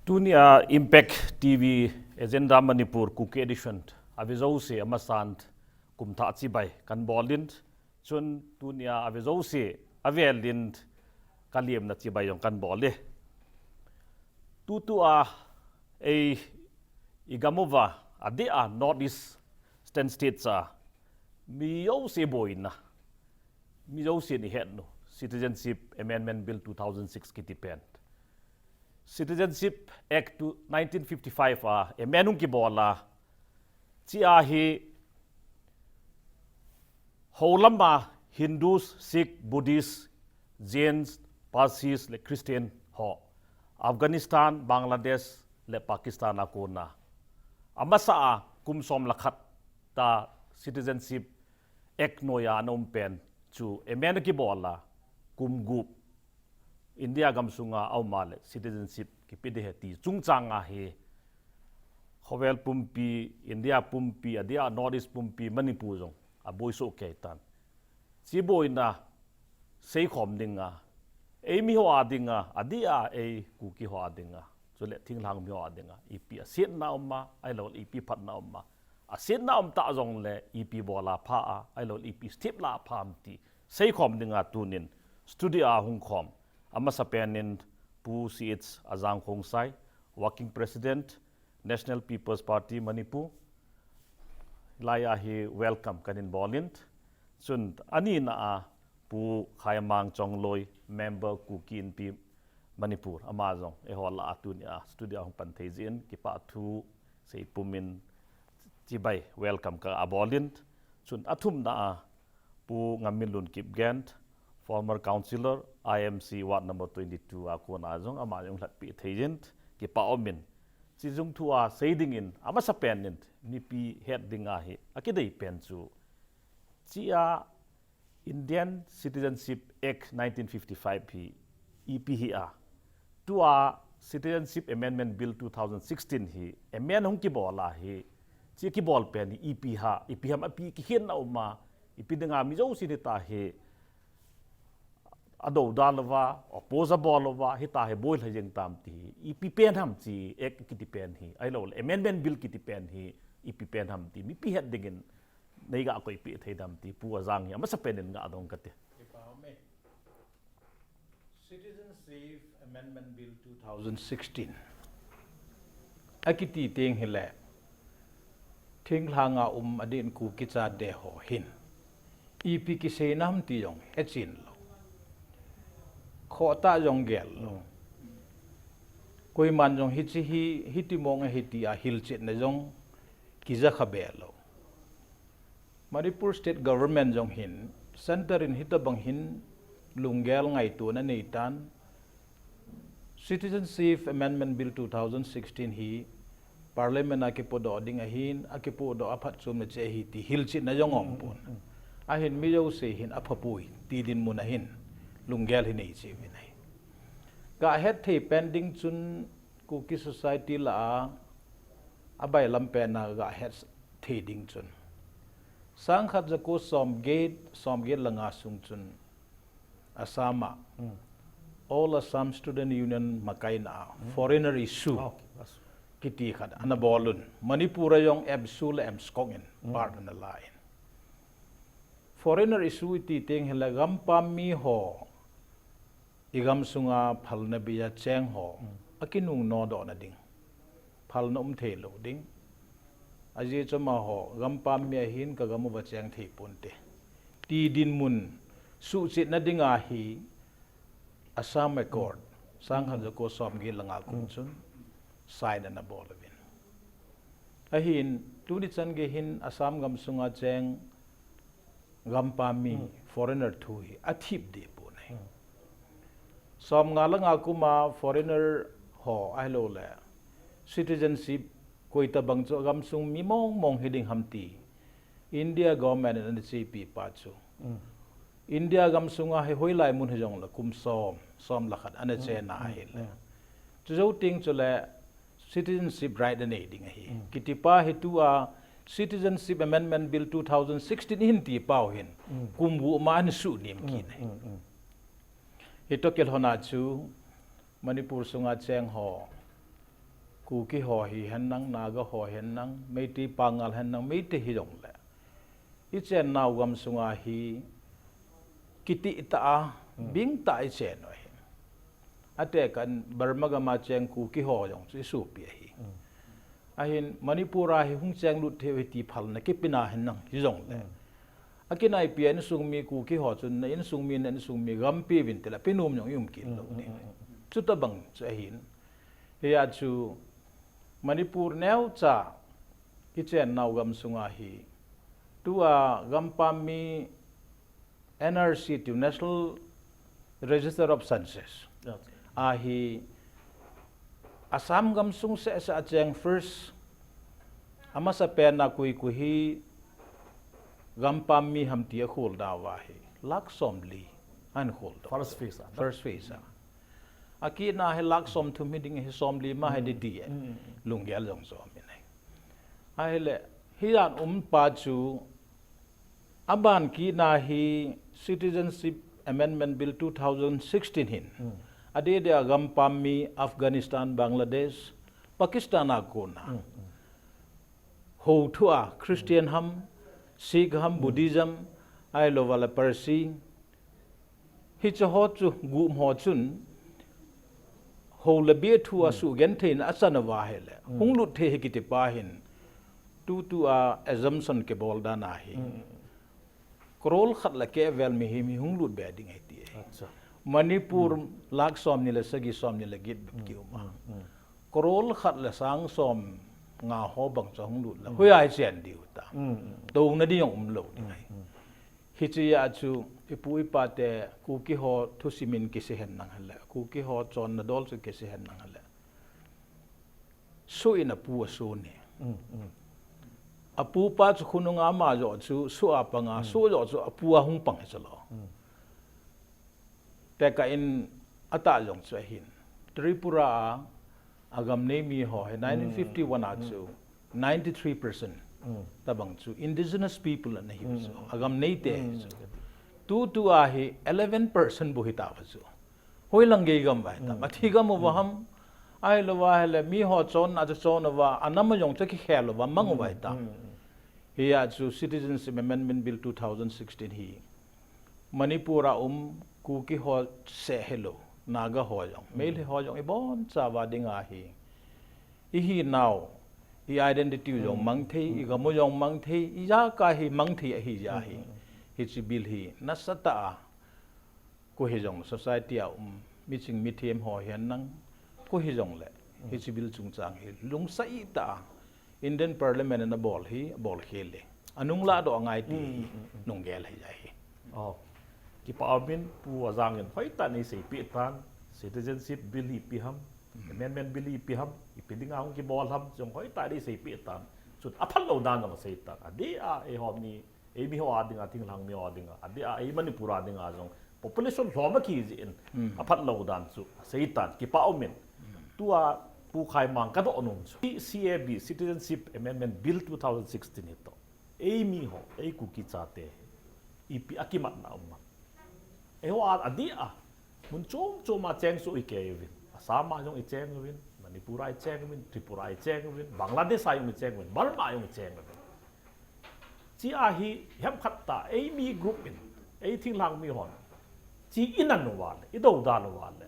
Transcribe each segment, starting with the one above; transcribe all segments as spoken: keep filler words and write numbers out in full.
Tunia Impact T V Agenda Manipur Kuki Edition a vejouse amasan kumthah chibai kahin bolin, chun tunia a vejouse avelin kalemna chibai jong kahin bol e. Tutua ei igam uva adeh a North Eastern States a mi jouse boina, mi jousen ihet u Citizenship Amendment Bill two thousand six kiti pen. Citizenship Act two, nineteen fifty-five a amend hung kibol a, chia hi houlama Hindus, Sikh, Buddhist, Jains, Parsis le Christian ho Afghanistan, Bangladesh le Pakistan a kona amasa a kum som le khat ta Citizenship Act noiya ana um pen chu amend kibol a, kum gup India gamsunga aum a le citizenship kipe ding ahi ti chungchang a hi khovel pumpi, India pumpi, adeh a North East pumpi, Manipur jong aboi soh kei tan. Chi boina seikhom dinga, ei mi ho a dinga, adeh a ei Kuki ho a dinga, chule thinglhang mi ho a dinga ipi asetna um a, ahilou le ipi phatna um a, asetna um ta jongle ipi bol a pha a, ahilou le ipi step la pha ham ti seikhom dinga tunin studio a hung khom amasapen in Pu C H Ajang Khongsai, Working President, National People's Party Manipur, laiya hi welcome kahin bolin, chun anina a Pu Khaimang Chongloi, Member Kuki Inpi Manipur, ama jong eiho lah a tunia studio a hung pan thei jeh in kipah thu seipumin chibai welcome kabolin, chun athumna a Pu Ngamminlun Kipgen, former councillor, I M C Ward number twenty-two a kona jong ama jong lhatpeh thei jin, kipah umin. Chi jong thua sei dingin, amasapen in, mipi het dinga hi akidei pen chu, chia Indian Citizenship Act nineteen fifty-five hi ipi hi a, tua Citizenship Amendment Bill two thousand sixteen hi amend hung kibol a hi, chi kibol pen hi ipi ha, ipi ham, ipi kikhenna um a, ipi dinga mi jousen hita hi adoudal uva, oppose abol uva, hita hi boi lha jeng tam ti hi ipi pen ham, chi Act kiti pen hi, ahilou le Amendment Bill kiti pen hi ipi pen ham ti mipi het dingin neiga koipeh thei dem ti Pu Ajang hi amasapen in ga dong kate. Kipah ume. Citizenship Amendment Bill two thousand sixteen akiti teng hile, thinglhang a um adeh in Kuki chate ho hin ipi kiseina ham ti jong hechen lou, khohtah jong gel lou, koiman jong hiche hi hiti mong ahi tia hilchetna jong kijakha be lou. Manipur State Government jong hin, Centre in hitobang hin lunggel ngaitona aneitan, Citizenship Amendment Bill two thousand sixteen hi Parliament a kipodoh ding ahin, akipodoh a phatchomna cheh ahi ti hilchetna jong aumpon. Ahin mi jouse hin aphapoi ti dinmun a hin lunggel hi neicheh uvin ahi. Gahet thei pen ding chun Kuki society lah a, abailam pen a gahet thei ding chun, sangkhat jako somget, somget le nga sung chun Assam a All Assam Student Union makaina a foreigner issue kiti khat ana bol un. Manipur a jong ABSU le AMSCOC in part ana la in. Foreigner issue iti teng hile gampam mi ho, igamsunga phalna bei a cheng ho akinungnodohna ding, phalna um theilou ding, ajeh chu amaho gampam mi ahin kagam uva cheng thei ponte ti dinmun suhchetna dinga hi Assam Accord sangkhat jako somget le nga kum chun sign ana bol uvin. Ahin tuni chan gei hin Assam gamsunga cheng gampam mi foreigner thu hi athip deh pon ahi. Somnga le nga kum a foreigner ho ahilou le citizenship koitobang chu agamsung mi mong mong hiding ham ti India government in ana chepi pa chu, India gamsunga hi hoilai mun hijongle kum som, som le khat ana chena ahile, chujou teng chule citizenship right anei ding ahi kiti pa hi tua Citizenship Amendment Bill two thousand sixteen ihin ti pau hin kum gup ma ana suhnem kit ahi. Hitoh kilhona chu Manipur sunga cheng ho Kuki ho hihen lang, Naga ho hihen lang, Meitei Pangal hihen lang, Meitei hijongle, ichennau gamsunga hi kitih tah a, bing tah a ichen u ahi. Atekah in Burma gam a cheng Kuki ho jong chu isopi ahi. Ahin Manipur a hi hung chenglut thei u ahi ti phalna kipina hihen lang hijongle, akinaipi a insung mi Kuki ho chun na insung mi, na insung mi gampi uvin tile apinom jong ium kit lou ding. Chutobang chu ahin. Hia chu Manipur neocha ichennau gamsunga hi tua gampam mi N R C tiu, National Register of Census, ahi Assam gamsung sehseh a cheng first, amasapen a Kuki hi gampam mi ham ti akholnauva hi lakh somli ahin kholdoh. First phase a. Akitna hi lakh somthum hiding ahi, somli ma hiding ti e. Lunggel jong jomin ahi. Ahile, hidan umpa chu, aban kitna hi Citizenship Amendment Bill two thousand sixteen hin, adeh deh a gampam mi Afghanistan, Bangladesh, Pakistan a kona hou thu a Christian ham, Sikh ham, Buddhism, ahilouva le Parsi, hiche ho chu, group ho chun hou le bia thu a suhgentheina achan uva ahile, hunglut thei ahi kiti pa hin, tutua assumption kibol dan a hi crore khat le keh vel mihem hi hunglut be ding ahi ti ahi. Manipur lakh somni le sagi, somni le get bep kium a, crore khat le sang somnga ho bang chu hunglut le hoiya ichen diu ta. Touna ding jong umlou ding ahi. Hichea chu ipu ipa te Kuki ho thusim in kisei henlang hile, Kuki ho chonna dol chu kisei henlang hile, soh in apu asoh e. Apupa chu khonunga ama joh chu soh a panga, soh joh chu apu a hung pang hichu lou. Tekah in atah jong chu ahin, Tripura a agam nei mi ho hi nineteen fifty-one a chu ninety-three percent tobang chu indigenous people ana hiu chu, agam neite hichu. Tutua hi eleven percent bou hitauva chu, hoilang gei gam uva hitam, athi gam uva ham, ahilouva ahile miho chonna chu chon uva, anam a jong chu kikhel uva mang uva hitam. Hia chu Citizenship Amendment Bill two thousand sixteen hi Manipur a um Kuki ho seh hilou, Naga ho jong, Meitei ho jong ibonchauva dinga hi, ihinau, i identity u jong mang thei, igam u jong mang thei, ijakai hi mang thei ahi jeh hin, hiche bill hi nasatah a, koi hijongle society a um miching mithem ho hihen lang, koi hijongle, hiche bill chungchang hi lungset tah a Indian Parliament in abol hi, abol khel e. Anung lahdoh angai ti hi, nunggel ahi jeh hin. Kipa umin Pu Ajang in hoitah in eiseipeh tan, Citizenship Bill hi ipi ham, Amendment Bill hi ipi ham, ipi dinga hung kibol ham, jong hoitah in eiseipeh tan. Chun aphat lou dan jong asei tan. Adeh a eiho mi, eimi ho a dinga, thinglhang mi ho a dinga, adeh a ei Manipur a dinga jong population lhom akiji in, aphat lou dan chu asei tan, kipa umin. Tua Pu Khaimang kadoh nom chu, C A B, Citizenship Amendment Bill two thousand sixteen hi toh, eimi ho, ei Kuki chate hi ipi akimatna um am? Eiho a, adeh a mun chom chom a cheng soh ikei uvin, Assam a jong icheng uvin, Manipur a icheng uvin, Tripura a icheng uvin, Bangladesh a jong icheng uvin, Burma a jong icheng uvin. Chea hi hemkhat tah a eimi group in, ei thinglhang mi hon, che inan uva le, idou dan uva le,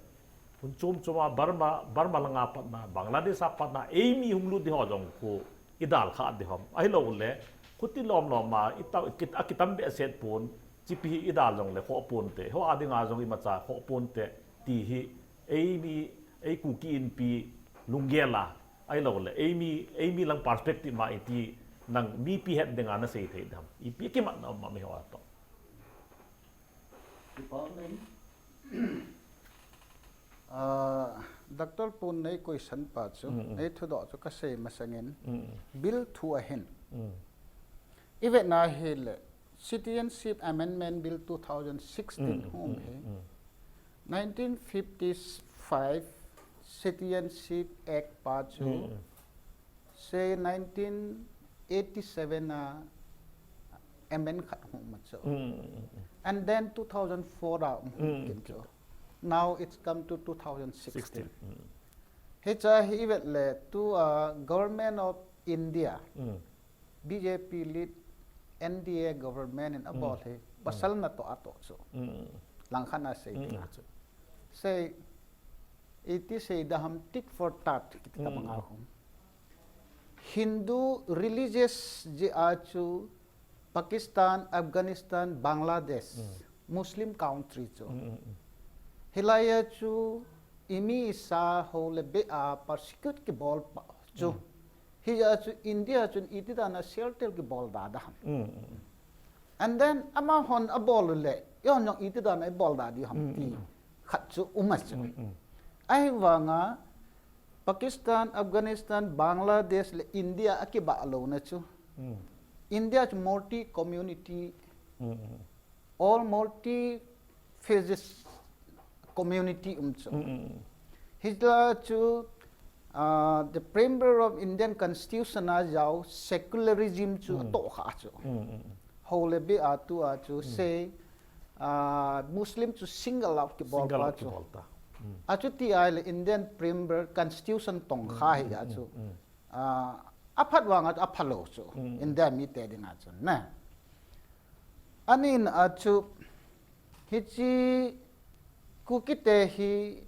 mun chom chom a Burma, Burma langa patna, Bangladesh a patna eimi hunglut ding ho jong kho idalkhah ding ham? Ahilouleh khuti lom lom a itao, akit, akitam behseh pon, chepi hi idal jongle khoh ponte, eiho a dinga jong imacha khoh ponte, ti hi eimi, ei Kuki Inpi lunggel a, ahilouleh eimi, eimi lang perspective ma iti, nang mipi het dinga nasei thei dem? Ipi kimatna um am eiho a toh? Doctor Pun nei question pa chu, nei thudoh chu kasei masangin, bill thu ahin, ivetna hile, Citizenship Amendment Bill two thousand sixteen hung hi, nineteen fifty-five Citizenship Act pa chu, say nineteen eighty-seven a amend khat hung ma chu. And then two thousand four a hung kit chu. Now it's come to two thousand sixteen. Hicha hi i vet le tua Government of India, B J P led N D A government in a bol hi pasal natoh atoh chu langkhat a sei ding a chu. Sei, iti sei da ham, tit for tat kiti tabang a hung. Hindu religious jeh a chu Pakistan, Afghanistan, Bangladesh, Muslim country chu. Hilai a chu imi isa ho le beh a persecute kibol pa chu. Hijeh a chu India chun iti dan a shelter kibol da da ham. And then amahon abol le, eihon jong iti dan a ibol da di ham ti khat chu um a chu. Ahivang a Pakistan, Afghanistan, Bangladesh le India a kibah louna chu. India chu multi community, all multi faith community um chu. Hijeh a chu, ah, the preamble of Indian Constitution a jao secularism chu atoh kha chu. Ho le beh a tua chu sei, ah, Muslim chu single out kibol pa chu. Achuti ahile Indian preamble Constitution tong kha hi a chu. Ah, aphat vang a chu aphalou chu. India mite ding a chu na. Anin a chu hiche Kuki te hi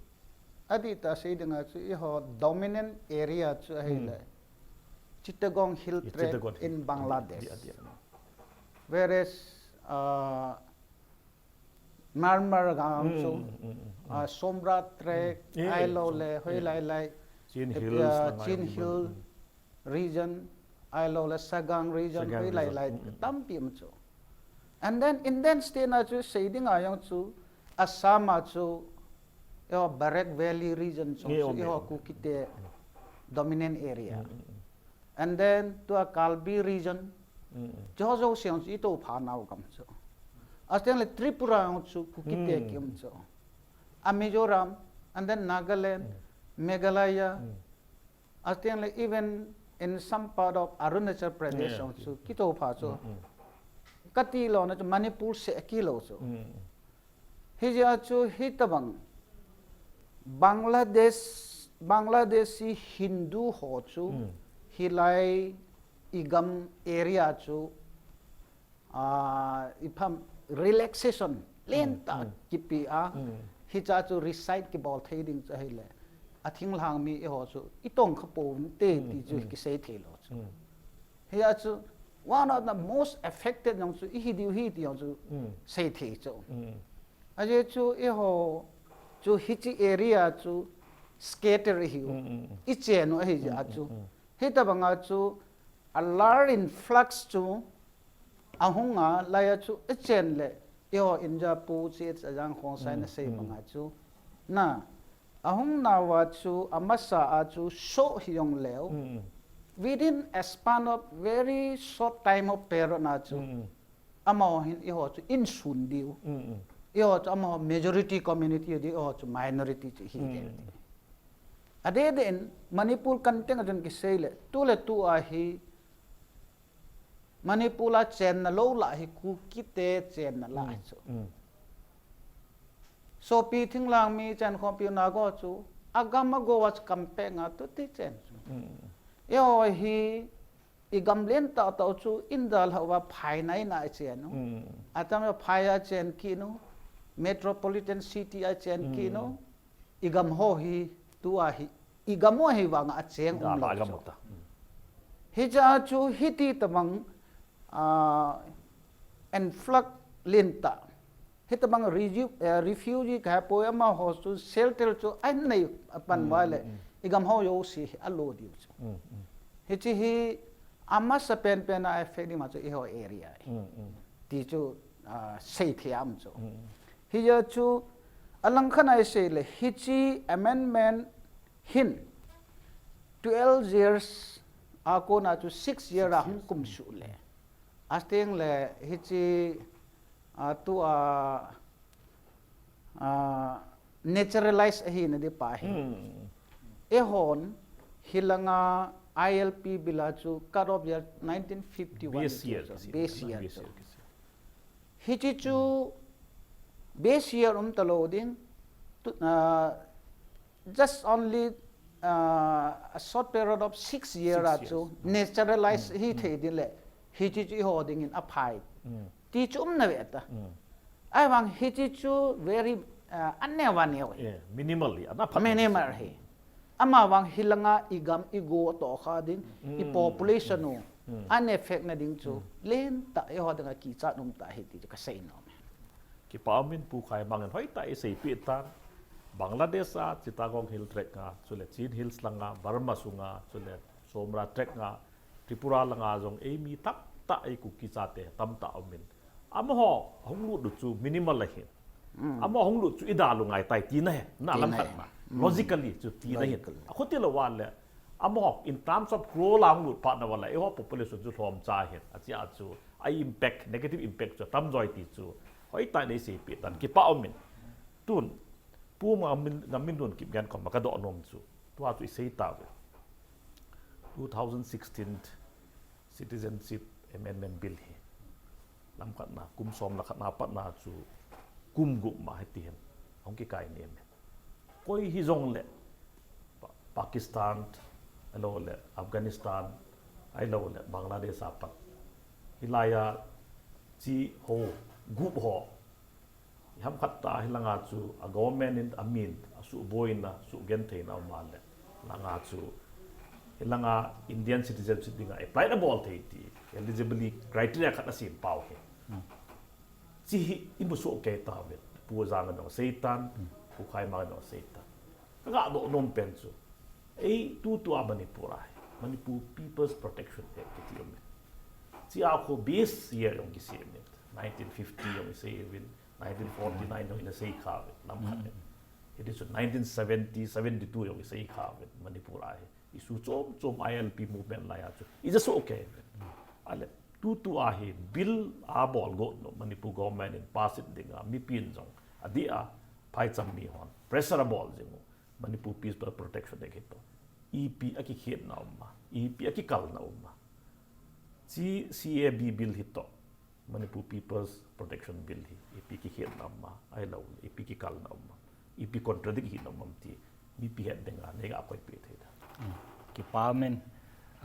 adih tah sei ding a chu eiho dominant area chu ahile Chittagong Hill Tract in Bangladesh. Whereas, ah, Myanmar gam chu, ah, Sonbra Tract, ahilou le, hoilai lai, Chin Hills, Chin Hill region, ahilou le Sagaing region, hoilai lai, tampi um chu. And then Indian state na chu sei ding a jong chu, Assam a chu, eiho Barak Valley region chu, eiho Kuki te dominant area. And then tua Karbi region, chu ho jouse jong chu itoh pha nau gam chu. Ateng le Tripura jong chu Kuki te kium chu. A Mizoram, and then Nagaland, Meghalaya, ateng le even in some part of Arunachal Pradesh jong chu kitoh pha chu. Kati louna chu Manipur seh kilou chu. Hijeh a chu hitabang Bangladesh, Bangladeshi Hindu ho chu hilai igam area chu, ah, ipi ham, relaxation lentah kipe a, hicha chu reside kibol thei ding chu ahile, athinglhang mi eiho chu itong kha pouvinte ti chu kisei thei lou chu. Hijeh a chu one of the most affected jong chu ihi diu ahi ti jong chu sei thei chu. Ajeh chu eiho chu hiche area chu scatter ihiu, ichen u ahijeh a chu. Hitabang a chu a large influx chu ahung a, lai a chu ichen le eiho India pu chu ajang khong sai na sei bang a chu na, ahung nauva chu amasa a chu soh hijong leu, within a span of very short time of period na chu, amaho hin eiho chu insun diu, eiho chu amaho majority community diu, eiho chu minority chu hi ding. Adeh deh in Manipur context a chun kisei le, tu le tu a hi Manipur a chenna lou lah hi Kuki te chenna lah hi chu. Sopi thinglhang mi chen khompi u na go chu, agam a go a chu kam peng a tu ti chen chu. Eiho hi igam lentah tah u chu India lhah uva phai nai nai chen u. Atam a phai a chen kit u, metropolitan city a chen kit u. Igam ho hi tua hi, igam ho hi vang a cheng um lou chu. Hicha chu hiti tabang, ah, influx lentah. Hitabang reju-, eh, refugee kahe poi, amaho chu shelter chu anei apan uva le, igam ho jouse hi alo diu chu. Hiche hi amasa pen pen a effect ding ma chu eiho area hi. Ti chu, ah, sei thei a um chu. Hijeh a chu alangkhat a isei le hiche amendment hin twelve years a kona chu six year a hung kum suh le. Ateng le hiche, ah, tua, ah, naturalize ahina di pa hi. Eihon hilanga I L P bill a chu cut off year nineteen fifty-one base year chu. Hiche chu base year um talou ding, tu, ah, just only uh, a short period of six year a chu naturalize hi thei din le, hichi chu iho dingin aphai ti chu umna ve ta. Ahivang hichi chu very uh, aneva neo hi. Minimally ana phat. Minimal hi. Amavang hilanga igam igo toh kha din, i population u an effect na ding chu lentah iho dinga kichat um ta hi ti chu kasei nom. Kipa umin Pu Khaimang in hoitah a iseipi tan. Bangladesh a Chittagong Hill Tract nga, chule Chin Hills langa, Burma sunga, chule Somra Tract nga, Tripura langa jong eimi tamtah ei Kuki chate tamtah umin. Amaho hung lut u chu minimal ahin. Amaho hung lut chu idalou ngai tai tina ahi. Na lam khat na. Logically chu tina ahin. Akhuti lou vale. Amaho in terms of crore la hung lut phat na vale. Eiho population chu lhomcha ahin. Achia chu a impact, negative impact chu tamjo ahi ti chu hoitah a iseipi tan, kipa umin. Tun Pu Ngamin, Ngaminlun Kipgen koma kadoh nom chu, tua chu isei tauve. Two thousand sixteen Citizenship Amendment Bill hi lam khat na, kum som le khat na pat na chu kum gup ma hiti hin ahung kikai nem e. Koi hijongle, Pa-, Pakistan, ahilou le Afghanistan, ahilou le Bangladesh a pat, hilai a chi ho, gup ho, iham khat ta hilanga chu a government in amin asuhboina, suhgentheina um a le, langa chu hilanga Indian citizenship dinga apply na bol thei ti eligibility criteria khat asem pau hi. Chi hi imu soh kei tauve, Pu Jang in jong asei tan, Pu Khaimang in jong asei tan. Kaga doh nom pen chu, ei tutua Manipur a hi Manipur People's Protection Act kiti um e. Chia khu base year jong kisei in, nineteen fifty jong isei uvin, nineteen forty-nine jong ina sei kha uvin, lam khat in. Hiti chu nineteen seventy, seventy-two jong isei kha uvin, Manipur a hi issue chom chom I L P movement lai a chu ija soh kei uvin. Ale, tutua hi bill abol got nom, Manipur government in pass it dinga, mipin jong adeh a, phaicham mi hon pressure abol jing u, Manipur People's Protection Act hi toh ipi akikhetna um a, ipi akikalna um a. Chi C A B bill hi toh Manipur People's Protection Bill hi ipi kikhetna um a, ahilou le ipi kikalna um a, ipi contradict hina um am ti mipi het dinga neiga koipeh thei da. Kipa umin,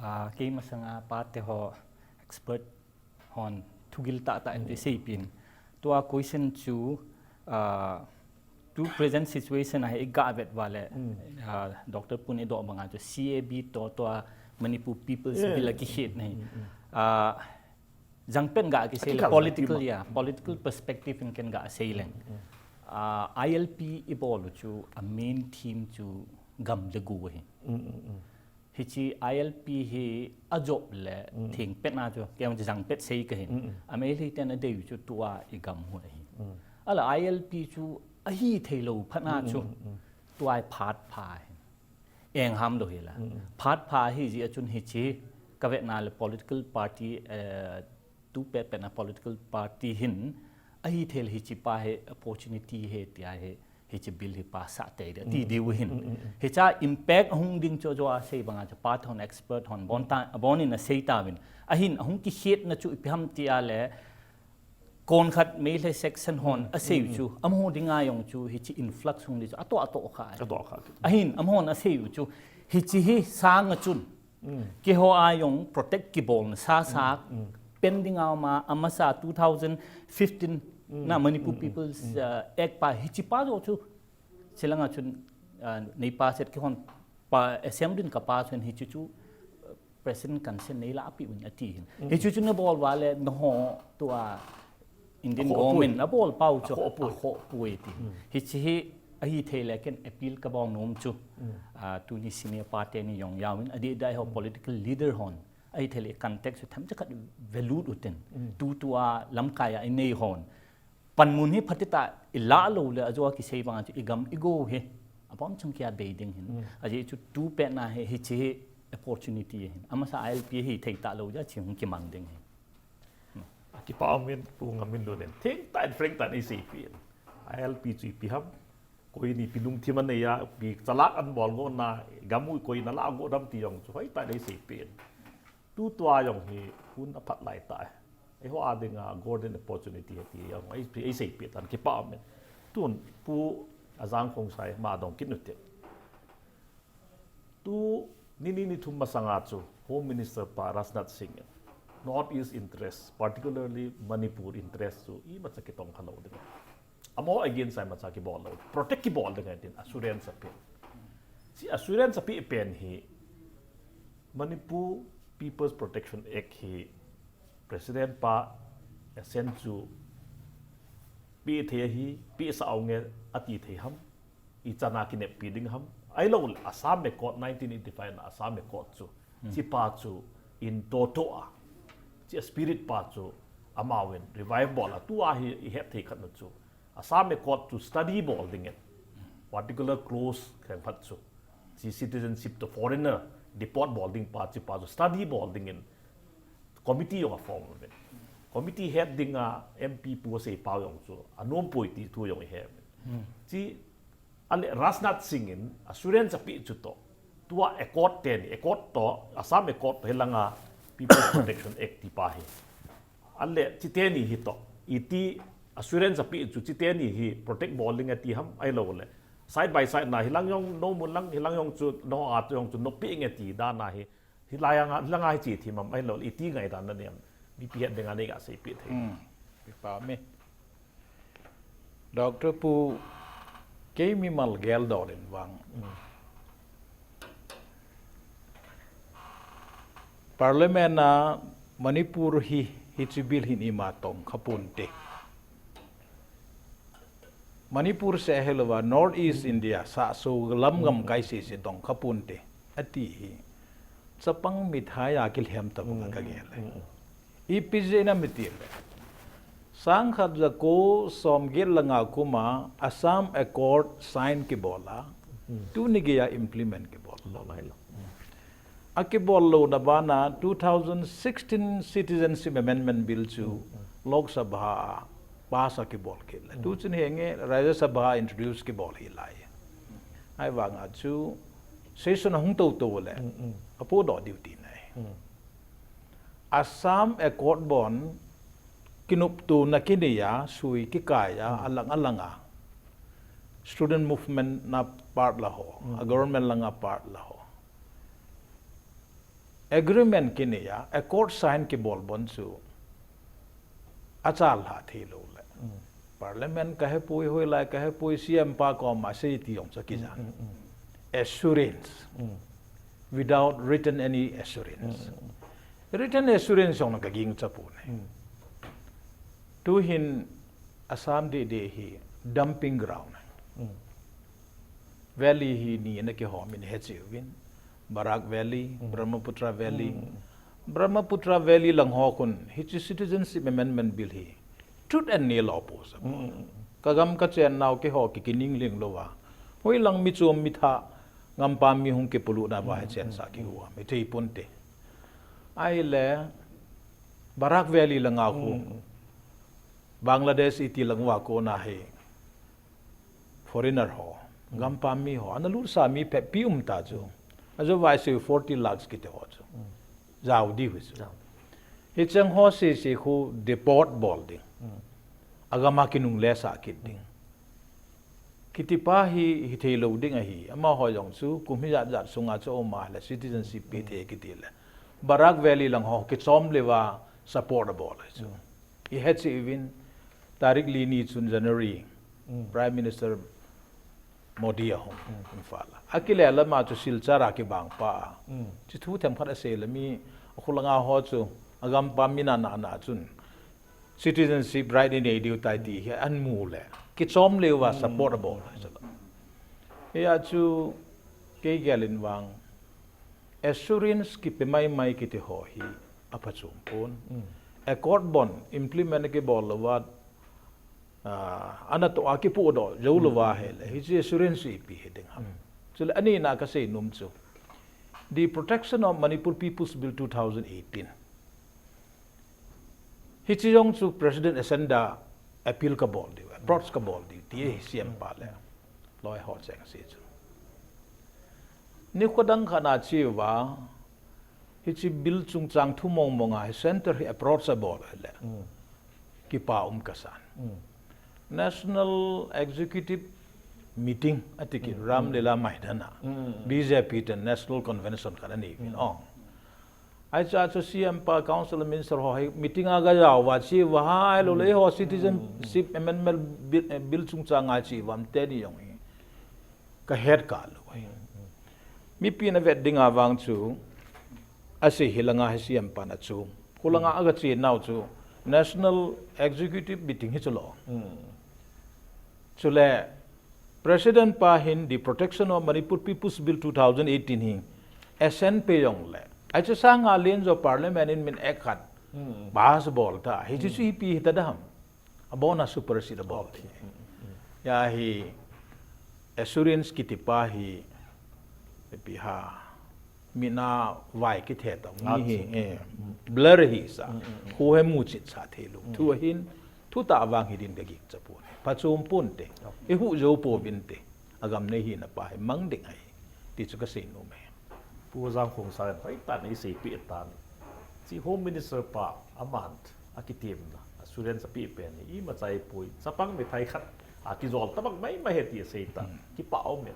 ah, kei masanga pate ho expert hon thugil tahtah in iseipi in. Tua question chu, ah, tu present situation a hi iga vet uva le, ah, Doctor Pun idoh banga chu C A B toh tua Manipur People's Bill a kikhetna hi. Ah, jangpen ga kisei le political, ya, political perspective in ken ga sei leng. Ah, I L P ibol u chu a main theme chu gam le go hi. Hichi I L P hi ajop le thengpet na chu, kei jangpet sei kahin. A Meitei ten adei u chu tua igam u ahi. Ala I L P chu ahi theilou phat na chu, tua phat pha hi. Eng ham lou hi la. Phat pha hi jeh a chun hichi kavetna le political party, eh, tu pet pet na political party hin ahi thei le hichi pa hi opportunity hi tia hi, hichi bill hi pass a tei de ti diu hin. Hicha impact ahung ding chu jo a sei banga chu pa thon expert hon bon ta, bon in asei tauvin. Ahin ahung kikhetna chu ipi ham tia le, kon khat Meitei section hon asei u chu, amaho dinga jong chu hichi influx hung di chu atoh atoh kha. Atoh kha. Ahin amahon asei u chu, hichi hi sang a chun keiho a jong protect kibolna sa sa pen dinga ama, amasa two thousand fifteen na Manipur People's, uh, Act pa hichi pa jo chu, chilanga chun, uh, nei pass et keihon pa assembly in ka pass un hichi chu, uh, President consent nei lahpeh un ati hin. Hichu chu nabol uva le naho tua Indian government nabol pau chu akhoh poi ti. Hichi hi ahi thei le ken appeal kabol nom chu, ah, tuni senior pa teni jong jaovin, adeh deh ho political leader hon ahi thei le context chu themcha khat velut utin. Tutua lamkai a inei hon panmun hi phatah a ilah lou le ajo a kisei banga chu igam igo hi abonchauva kia bei ding hin. Ajeh chu tu pet na hi, hichi hi opportunity hin. Amasa I L P hi thei talou jeh a chi hung kimang ding hin. Kipa umin Pu Ngaminlun in thengtah in frank tah in eiseipi in. I L P chu ipi ham, koi in ipi lungthim anei a, ipi chalak anabol got na, gam u koi in alah got ham ti jong chu hoitah in eiseipi in. Tutua jong hi hun aphat lai tah e. Eiho a dinga golden opportunity ti jong ei, eiseipi tan, kipa umin. Tun Pu Ajang Khongsai ma dong kit u hite. Tu nini nithum masanga chu Home Minister pa Rajnath Singh in North East interest, particularly Manipur interest chu imacha kitong khalou ding. Amaho against a imacha kibol lou, protect kibol ding tin assurance ape. Hiche assurance ape pen hi Manipur People's Protection Act hi President pa assent chu pe thei ahi, pe sah onge ati thei ham, ichan a kineppi ding ham. Ahilouleh Assam Accord nineteen eighty-five na Assam Accord chu, hiche pa chu in toto a, hiche spirit pa chu amahon revive bol a, tua hi ihet thei khat nu chu Assam Accord chu study bol dingin, particular clause khenkhat chu, hiche citizenship to foreigner deport bol ding pa, hiche pa chu study bol dingin committee jong aform uvin. Committee head dinga M P Pu Seipao jong chu anom poi ti thu jong ihe. Hiche ahile Rajnath Singh in assurance ape chu toh, tua accord teni, accord toh, Assam Accord toh hilanga People Protection Act ti pa hi. Ahile hiche teni hi toh, iti assurance ape chu hiche teni hi protect bol ding ati ham, ahilouleh side by side na hilang jong nomu lang, hilang jong chu noho a chu jong chu nope nge ti dan a hi, hilai anga, hilanga hiche thim ham, ahilouleh iti ngaidan nanem, mipi het dinga neiga seipeh thei. Hmm. Kipa me. Doctor Pu, kei mimal geldoh in vang. Parliament a Manipur hi, hiche bill hin ima tong kha ponte. Manipur seh hilouva North East India, sahso lam gamkai sese tong kha ponte, ati hi. Chapang mithai a kilhem tabang a kagel e. Ipi jeh inem itile, sangkhat jako somget le nga kum a Assam Accord sign kibol a, tuni geiya implement kibol lou. Akibol louna bana two thousand sixteen Citizenship Amendment Bill chu Lok Sabha a pass akibol kit le. Tuchun henge Rajya Sabha a introduce kibol hi lai. Ahivanga chu session ahung tou tou le apodoh diu tina ahi. Assam Accord bon kinoptona kinei a, sui kikai a, alang alang a student movement na part la ho, a government langa part la ho. Agreement kinei a, accord sign kibol bon chu achalha thei lou le. Parliament kahepoi, hoilai kahepoi, C M pa koma sei ti jong chu kijan. Assurance. Without written any assurance. Written assurance jong kaging cha pon e. Tuhin Assam deh deh hi dumping ground. Valley hi ni ana kihom in hecheuvin. Barak Valley, Brahmaputra Valley. Brahmaputra Valley lang ho khun hiche Citizenship Amendment Bill hi tooth and nail oppose. Kagam kachen nau keiho ki kiningling louva. Hoilang mi chom mi thah, gampam mi hung kipolut nauva hichen sa kihuam. Ithei ponte. Ahile Barak Valley langa khu Bangladesh iti lang uva kona hi foreigner ho, gampam mi ho, ana lut sa mi phabep um ta chu. Ajou vai se forty lakhs kiti ho chu. Jao diu hi chu. Hicheng ho sese khu deport bol ding. Agam a kinungle sah kit ding. Kiti pa hi, hithei lou ding ahi. Amaho jong chu kum hijat jat sunga chu aum a le citizenship pe thei kiti le. Barak Valley lang ho kichom leuva support abol ahi chu. Ihet cheh uvin, tarik li ni chun January, Prime Minister Modi ahung Imphal a. Akile lama chu Silchar a kibang pa a. Chu thu themkhat asei le mi, akhulanga ho chu, agampam mi nana na chun citizenship right inei diu tai ti hi amu le. Kichom leuva support abol ahi chu. Hia chu kei gel in vang assurance kipe maimai kiti ho hi aphachom pon. Accord bon implement kibol louva, ah, anatoh a kipodoh jou louva hile, hiche assurance ipi hiding ham. Chule anina kasei nom chu, the Protection of Manipur People's Bill two thousand eighteen. Hiche jong chu President assent a appeal kabol diu, approach kabol diu, ti ahi C M pa le loi ho cheng se chu. Nikho dang khat na cheuva, hiche bill chungchang thu mong mong a, hi center hi approach abol le. Kipa um kasan. National Executive meeting ati kit, Ramlila Maidan a, B J P ten National Convention khat anei uvin ong. Ahi chu, chu C M pa, Council Minister ho hi meeting a ga jao uva, che uva, ahilou le ho Citizenship Amendment Bill, eh, Bill chungchang a che uvam te ni jong hi ka het kah lou ahi. Mipi na vet ding a vang chu, asei hi langa hi C M pa na chu, khu langa aga che nau chu National Executive Meeting hi chu lo. Chule President pa hin The Protection of Manipur People's Bill two thousand eighteen hi assent pe jong le, ahi chu sanga len jo Parliament in min act khat pass bol ta. Hichu chu ipi hita dem? Abona supersede abol. Ahi, assurance kiti pa hi, ipi ham, mina vai kithe tah mi hi, eh, blur hi sa. Khu he mu chet sa thei lou. Thu ahin, thutah vang hi din ka gingcha pon. Phachom ponte. I hu jou pouvinte. Agam nei hina pa hi mang ding ahi, ti chu ka sei nom e. Pu Jangkhongsa in hoitah in eiseipeh tan. Chi Home Minister pa aman akitemna, assurance apeh pen hi imacha ahipoi. Chapang mithai khat akijol tabang maimai ahi ti asei tan. Kipah um e.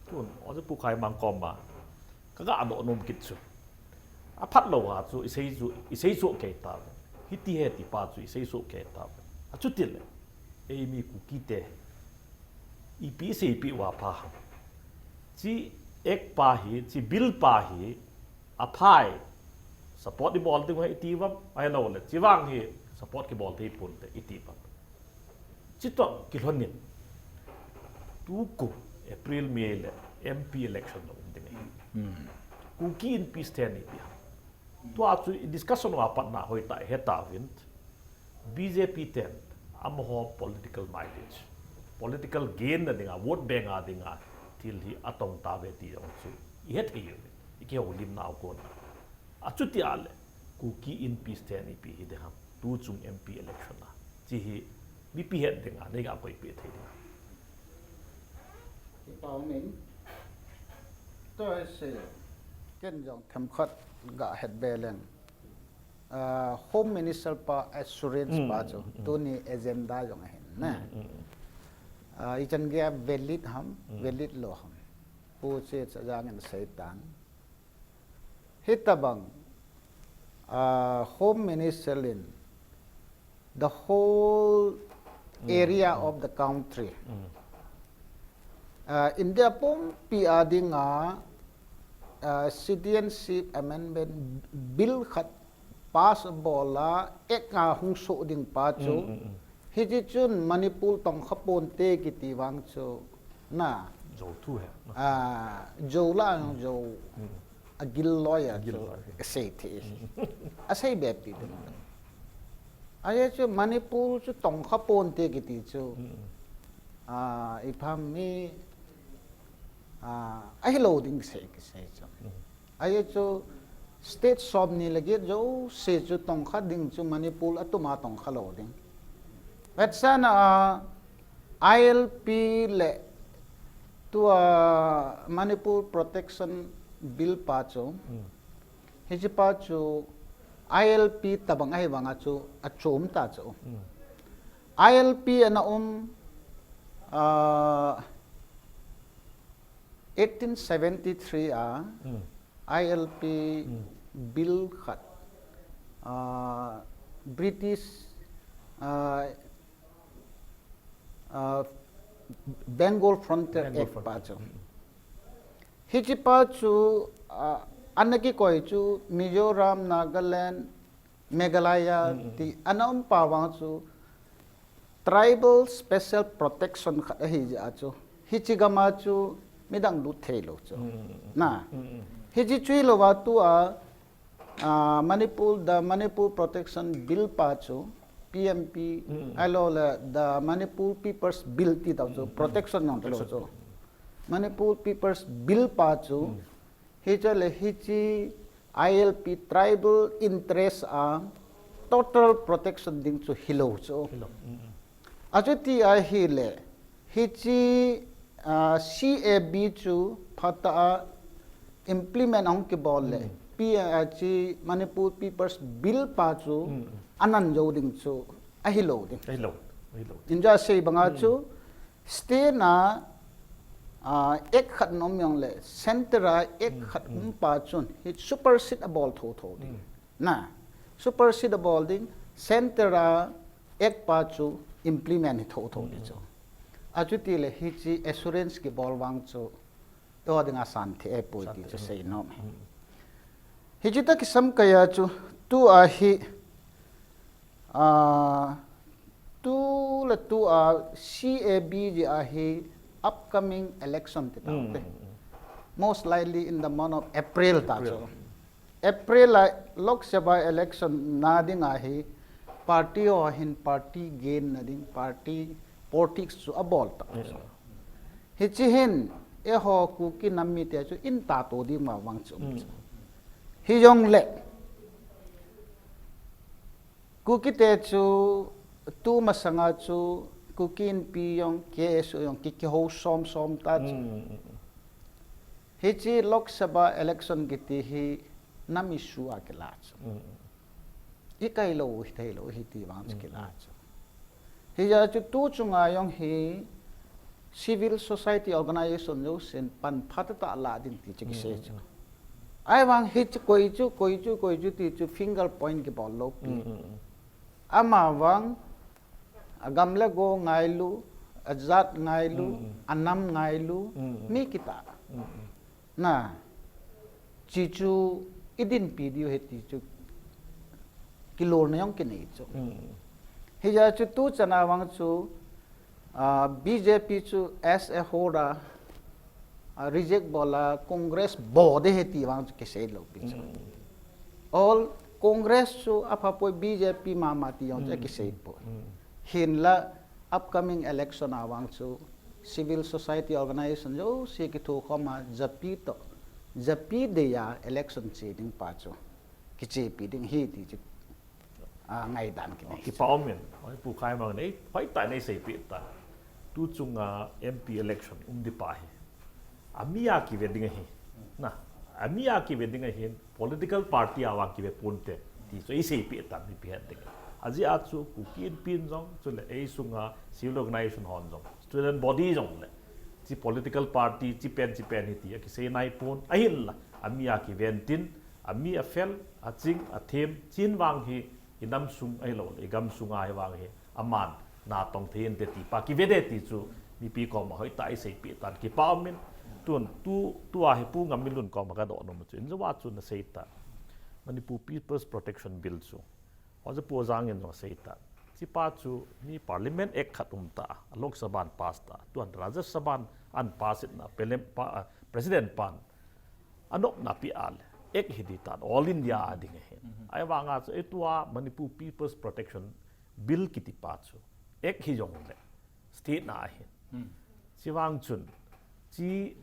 Tun, oja Pu Khaimang koma kaga doh nom kit chu, aphat lou a chu isei chu, isei soh kei tauve. Hiti ahi ti pa chu isei soh kei tauve. Achuti le, eimi Kuki te ipi seipeh uva pha ham? Chi act pa hi, chi bill pa hi apha e, support ibol ding ahi iti uvam, ahilou le chi vang hi support kibol thei ponte iti uvam? Chutoh kilhonin, tukum April, May le M P election na um ding ahi. Kuki Inpi stand ipi ham? Tua chu i discussion uva patna hoitah ihet tauvin, B J P ten amaho political mileage, political gain na dinga, vote bank a dinga thil hi atong tauve ti jong chu ihet thei uve, ikihoulimna a kon. Achuti a le, Kuki Inpi stand ipi hiding ham, tuchung M P election a, chi hi mipi het dinga neiga koipeh thei ding ham? Kipa um in, tua hi sei, ken jong themkhat ga het be leng. Ah, Home Minister pa assurance pa chu, tuni agenda jong ahin na. Ah, ichan geiya valid ham, valid lou ham, Pu Chechajang in asei tan. Hitabang, ah, Home Minister in the whole area of the country, ah, India pumpi a dinga, ah, Citizenship Amendment Bill khat pass bol a, act a hung soh ding pa chu, hiche chun Manipur tongkha ponte kiti vang chu na. Jou thu ahi. Ah, jou la, jou. Agil loi a chu asei thei. Asei be pi ding. Ahi chu Manipur chu tongkha ponte kiti chu, ah, ipi ham, mi, ah, ahilou ding sei kisei chu. Ahi chu state somni le get jouse chu tongkha ding chu Manipur a tuma tongkha lou ding. Vetsahna a, I L P le tua Manipur Protection Bill pa chu, hiche pa chu I L P tabang ahi vanga chu achom ta chu. I L P ana um, ah, eighteen seventy-three a, I L P bill khat, ah, British, ah, ah, Bengal Frontier Act pa chu. Hiche pa chu, ah, ana kikoi chu Mizoram, Nagaland, Meghalaya ti ana um pa vang chu tribal special protection khat ahi jeh a chu, hiche gam a chu midang lut thei lou chu. Na. Hiche chu hilou va tua, ah, Manipur, the Manipur Protection Bill pa chu, P M P, ahilou le the Manipur People's Bill ti tau chu, protection jong ti lou chu. Manipur People's Bill pa chu, hiche le hiche I L P tribal interest a total protection ding chu hilou chu. Achuti ahile, hiche, ah, C A B chu phatah a implement ahung kibol le, P, ah, hiche Manipur People's Bill pa chu anan jou ding chu ahilou ding. Ahilou, ahilou. Inja sei banga chu, state na ah, act khat nom jong le, center a act khat um pa chun, hi supersede abol tho tho ding. Na, supersede abol ding, center a act pa chu implement hi tho tho ding chu. Achuti le hichi assurance kibol vang chu, to dinga san the e poi ti chu sei nom. Hichi ta kisam kaya chu, tu a hi, ah, tu le tu a C A B ji a hi upcoming election ti ta te. Most likely in the month of April ta chu. April a Lok Sabha election na ding a hi party ho hin party gain na ding party politics chu abol ta. Hichi hin eiho Kuki nam mite chu in ta to ding ma vang chu. Hi jong le Kuki te chu tu masanga chu Kuki Inpi jong K S U jong ki, kihou som som ta chu. Hichi Lok Sabha election kiti hi nam issue a kila chu. I kai lo, i thei lo, hi ti vang chu kila chu. Hi ja chu tu chunga jong hi civil society organization jo sin pan phat ta la ding ti chu kisei chu. Ai vang hi chu koi chu, koi chu, koi chu ti chu finger point kibol lo pi. Ama vang, agam le go ngailu, ajat ngailu, anam ngailu, mi kita. Na, chi chu i dinpi diu he ti chu kilolna jong kinei chu. Hi ja chu tu chana vang chu, ah, B J P chu as a whole a, ah, reject bol a Congress bo de he ti vang chu kisei lo pi chu. All Congress chu apha poi, B J P mama ti jong chu kisei poi. Hinla upcoming election a vang chu civil society organization jouse kithokhom a japi to, japi dei a election che ding pa chu kichepi ding hi ti chu, ah, ngaidan kinei. Kipa um in, oi Pu Khaimang nei, hoitah nei seipeh ta. Tu chunga M P election um di pa hi. Ami a kive ding ahi. Na, ami a kive ding ahi, political party a vang kive ponte ti chu i seipeh ta mipi het ding. Ajeh chu Kuki Inpi jong, chule ei sunga civil organization hon jong, student body jong le, chi political party, chi pen, chi pen hi ti a kisei nai pon, ahinla, ami a kiven tin, ami a fel, a ching, a them, chin vang hi, i nam sung ahilou le, i gam sunga hi vang hi, aman, na tong thei inte ti pa, kive de ti chu, mipi koma hoitah i seipeh tan, kipa um in, tun, tu, tu a hi Pu Ngamminlun koma ka doh nom chu, in jo a chu na sei ta. Manipur People's Protection Bill chu. Hoja Pu Jang in jong sei ta. Chi pa chu mi Parliament Act khat um ta, Lok Sabha in pass ta, tuan Rajya Sabha in pass it na, Pele-, pa, ah, President pan anop na pi al, Act hi di tan, All India a ding ahi. Ai vang a chu, e tua Manipur People's Protection Bill kiti pa chu, Act hi jong le, state na ahin. Chi vang chun, chi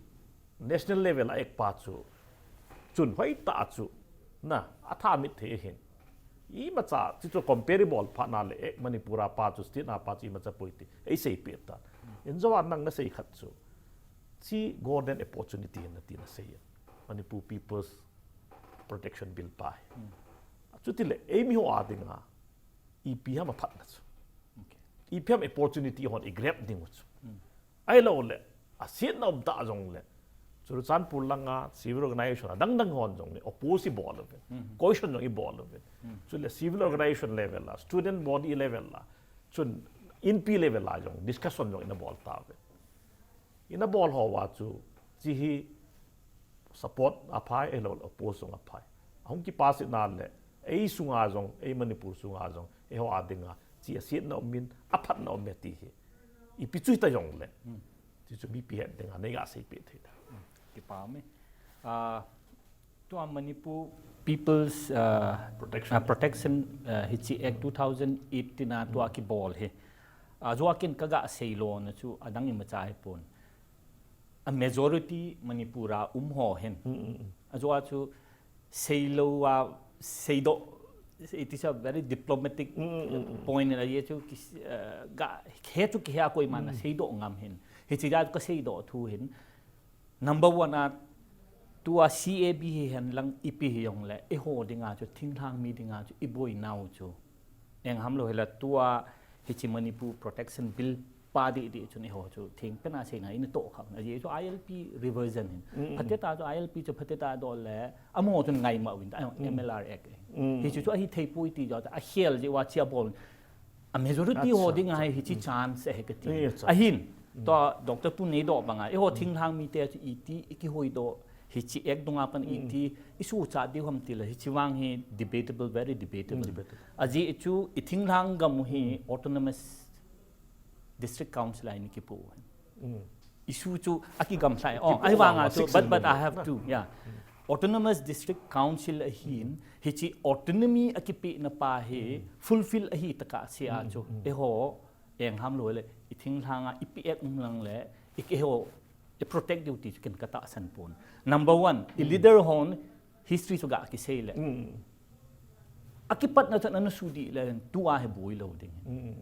national level a Act pa chu, chun hoitah chu, na, a tha mit thei ahin. Imacha, chi chu comparable pha na le Act Manipur a pa chu, state na pa chu imacha poi ti, ei seipeh ta. In jo a nang na sei khat chu, chi golden opportunity na ti na sei. Manipur People's Protection Bill pa hi. Chuti le, ei mi ho a dinga, ipi ham a phatna chu. Ipi ham opportunity hon i grab ding u chu. Ahilou le, a siatna um ta jong le, Churachandpur langa civil organization a dang dang hon jong le, oppose i bol uve. Cohesion jong i bol uve. Chule civil organization level a, student body level a, chun Inpi level a jong discussion jong i na bol ta uve. I na bol ho va chu, chi hi support a phai, ahilou le oppose jong a phai. Ahung kipass it na le, ei sunga jong, ei Manipur sunga jong, eiho a dinga, chi a siatna um in, a phatna um e ti hi. Ipi chu hita jong le. Chi chu mipi het dinga, nei ga seipeh thei ta. Kipa um e. Ah, tua Manipur People's, ah, Protection. Ah, Protection, ah, hichi Act two thousand eighteen a tua kibol hi. Ah, jo a kin ka ga sei lo na chu, adang imacha hi pon. A majority Manipur a um ho hin. Ajo a chu sei lo a, sei doh, it is a very diplomatic point in a ye chu ki, eh, ga, he chu kihe a koiman a sei doh ngam hin. Hichi a chu ka sei doh thu hin. Number one a, tua C A B hi hen lang ipi hi jong le, eiho dinga chu, thinglhang mi dinga chu, i boi nau chu. Eng ham lo hila tua hichi Manipur Protection Bill pa di di chun eiho chu thing pen a sei ngai in to kha. Ajeh chu I L P reversion hin. Phateta chu I L P chu phateta do le. Amaho chun ngai ma win. Ai, M L R Act. Hichu chu ahi thei poi ti jo ta. A hiel ji wa chia bol. A majority ho ding a hi hichi chance ahi kati. Ahin. To Doctor Pu nei do banga. Eiho thinglhang mite chu iti iki hoi do. Hichi ek dunga pan iti. Isu cha di ham ti le. Hichi wang hi debatable, very debatable. Ajeh chu i thinglhang gam hi autonomous district council a ini kipu. Issue chu aki gamlhai. Oh, ahi vanga chu, but, but I have to, yeah. Autonomous District Council ahin, hichi autonomy akipi na pa hi, fulfill ahi taka sia chu. Eiho, engham lo le, i thinglhanga, i pi ek um lang le, i eiho, i protect duty chu ken kata san pon. Number one, i leader hon, history chu ga kisei le. Akipatna chu ana su di le tua he boi lo ding.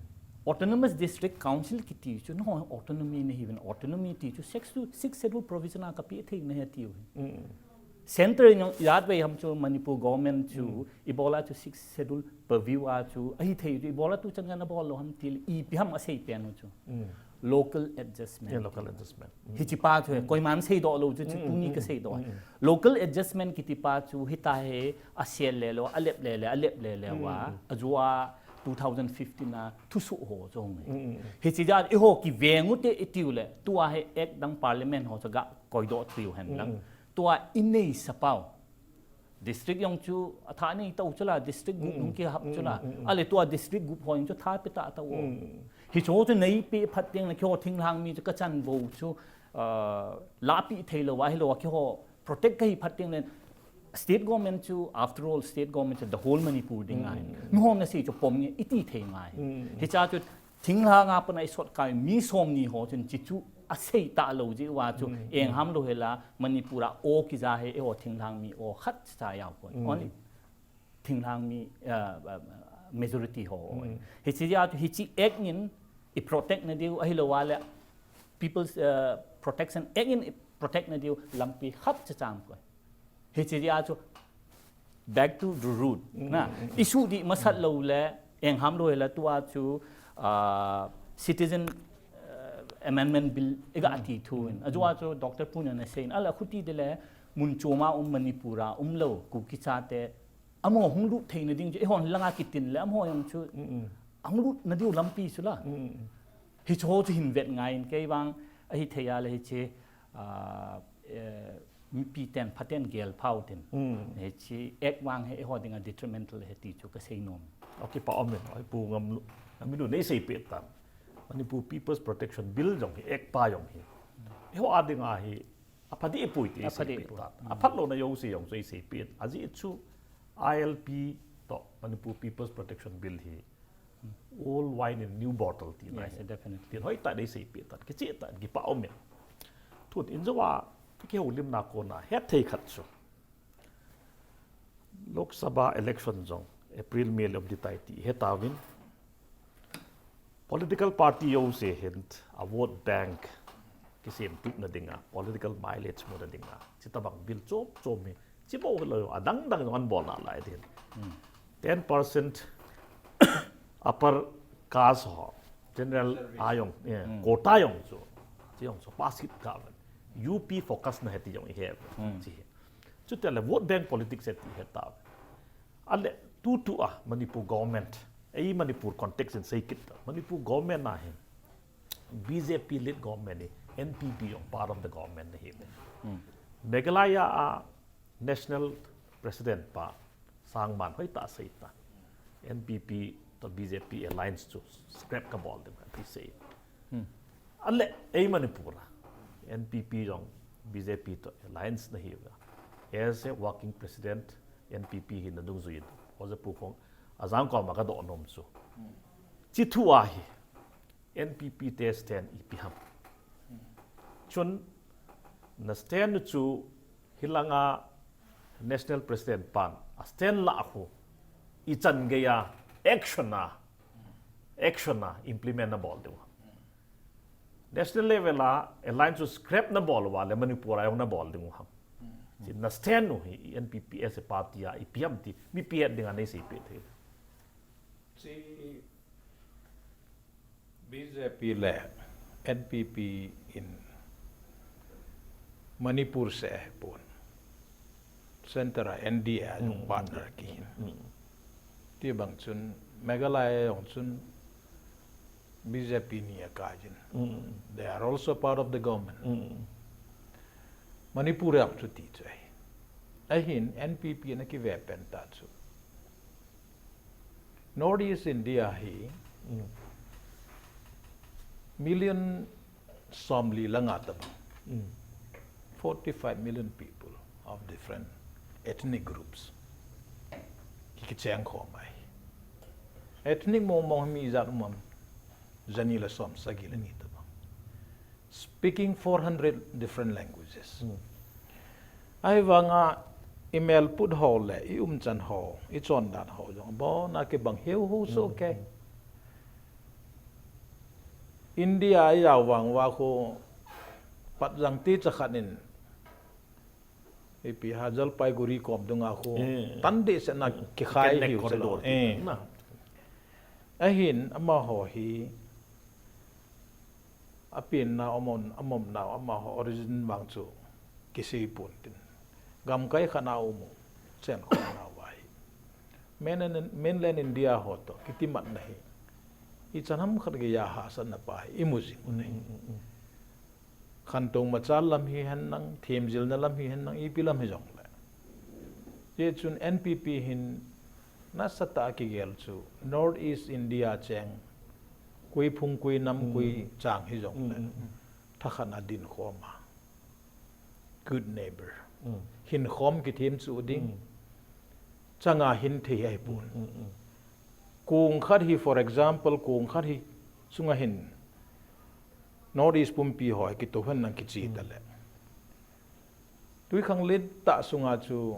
Autonomous District Council kiti chu no autonomy na hi ven autonomy ti chu six to six schedule provision a kapi thei na he ti u. Center in yat ve ham chu Manipur government chu ibola chu six schedule purview a chu ahi thei chu ibola tu chan na bol lo ham ti le ipi ham a sei pen u chu. Local adjustment. Yeah, local adjustment. Hichi pa chu he, koiman sei do lo chu, chu tuni kasei do. Local adjustment kiti pa chu hita he a sel le lo, a lep le le, a lep le le wa, a jua two thousand fifteen a thusu ho chu hong. Hichi ja eiho kiveng u te i tiu le, tua he ek dang parliament ho chu ga koi do tiu hen lang. Tua i nei sa pau. District jong chu a tha nei tau chula, district group hung kihap chula. Ale tua district group ho jong chu tha pe ta tau. Hicho chu nei pe phat teng le keiho thinglhang mi chu kachan vo chu, ah, lapi thei lo a hi lo a keiho protect kahi phat teng le state government chu, after all, state government chu the whole Manipur ding ngai. Nu hom na sei chu pom nge iti thei ngai. Hicha chu thinglhang a pana i sot kai mi som ni ho chun chi chu a sei ta lo ji wa chu engham lo hela Manipur a o kija he eiho thinglhang mi o khat cha yau pon. Only thinglhang mi, uh, uh, majority ho. Hichi ja chu hichi act in i protect na diu ahi lo wa le People's, uh, Protection Act in i protect na diu lampi khat cha chang ko. Hichi ja chu back to the root. Na, issue di masat lo le engham lo hela tua chu, ah, citizen, ah, amendment bill ega ti thu in. Ajua chu Doctor Pu na sei in. Ala khuti de le mun choma um Manipur a um lo Kuki chate. Amo hung lut thei na ding chu. Eiho langa kitin le amo jong chu. Hung lut na diu lampi chu la. Hicho chu hin vet ngai in kei vang ahi thei a le hichi, ah, eh, mipi ten, phaten gel phau tin. Hichi ek vang he, eiho dinga detrimental he ti chu kasei nom. Okay, pa om in, oi pu ngam lu, ngam lu nei sei pe tan. Manipur People's Protection Bill jong hi, ek pa jong hi. Eiho a dinga hi, a pha di pui ti sei pe tan. A phat lo na jo sei jong sei sei pe. Ajeh chu I L P to Manipur People's Protection Bill hi. Old wine in new bottle ti na. Yes, definitely. Tin hoi ta dei sei pe tan, kichi ta, kipa om in. Thut in jawa, kihoulim na kona, het thei khat chu. Lok Sabha election jong, April May lom di tai ti, he ta vin. Political party jo se hin, a vote bank, kisem tup na dinga, political mileage mo na dinga. Chita bang bill chom chom hi, Chi bou lo, adang dang jong an bol nalai din. Ten percent upper caste ho, general a jong, eh, quota jong chu. Chi jong chu pass kit ka ven. U P focus na he ti jong i he. Chi he. Chuteng le vote bank politics he ti he ta. Ale tu tu a Manipur government. Ei Manipur context in sei kit ta. Manipur government na he. B J P led government ni, N P P jong part of the government ni hi. Meghalaya a national president pa Sangman hoi ta sei ta. N P P to B J P alliance chu scrap ka bol ding ti sei. Ale ei Manipur a N P P jong B J P to alliance na hi ga. As a working president N P P hi na dungjui. Hoja pu khong ajang ko ma ka do nom chu. Chi thu a hi. N P P te stand ipi ham. Chun na stand chu hilanga national president pan a stand la khu i chan gei a action a, action a implement na bol ding. National level a alliance chu scrap na bol uva le Manipur a jong na bol ding ham. Chi na stand u hi N P P as a party a ipi ham ti mipi het ding a nei sei pe thei. Chi B J P le N P P in Manipur se pon. Center a N D A a jong partner kihin. Ti bang chun Meghalaya jong chun B J P ni a kai jin. They are also part of the government. Manipur jong chu ti chu ahi. Ahin N P P na kive pen ta chu. North East India hi million somli langa tabang. Forty-five million people of different ethnic groups. Ki, kicheng khom ahi. Ethnic mong mong mi jat umam jani le som sagi le ni tabang. Speaking four hundred different languages. Ahivanga i mel put ho le, i umchan ho, i chondan ho jong abona kibang hiu hu so ke. India a i jao vang uva khu patjang ti chakhat in ipi ha Jalpaiguri kom dunga khu tan deh se na kikhai hiu se lo. Ahin amaho hi apen na amon, amom na amaho origin vang chu kisei pon tin. Gamkai khat na um u chen khom na uva hi. Mainland, mainland India ho to kitimat na hi. I chan ham khat geiya hahsatna pa hi i mu jing u ahi. Khantou machal lam hi hen lang, themjilna lam hi hen lang, ipi lam hi jong le. Hichun N P P hin nasatah a kigel chu North East India cheng kui phung kui nam kui chang hi jong le. Thakhat a din khom a. Good neighbor. Hin khom kithem chu ding. Changa hin thei ahi pon. Kong khat hi, for example, kong khat hi chunga hin North East pumpi ho hi kitoh hen lang kichi ta le. Tui khang let ta sunga chu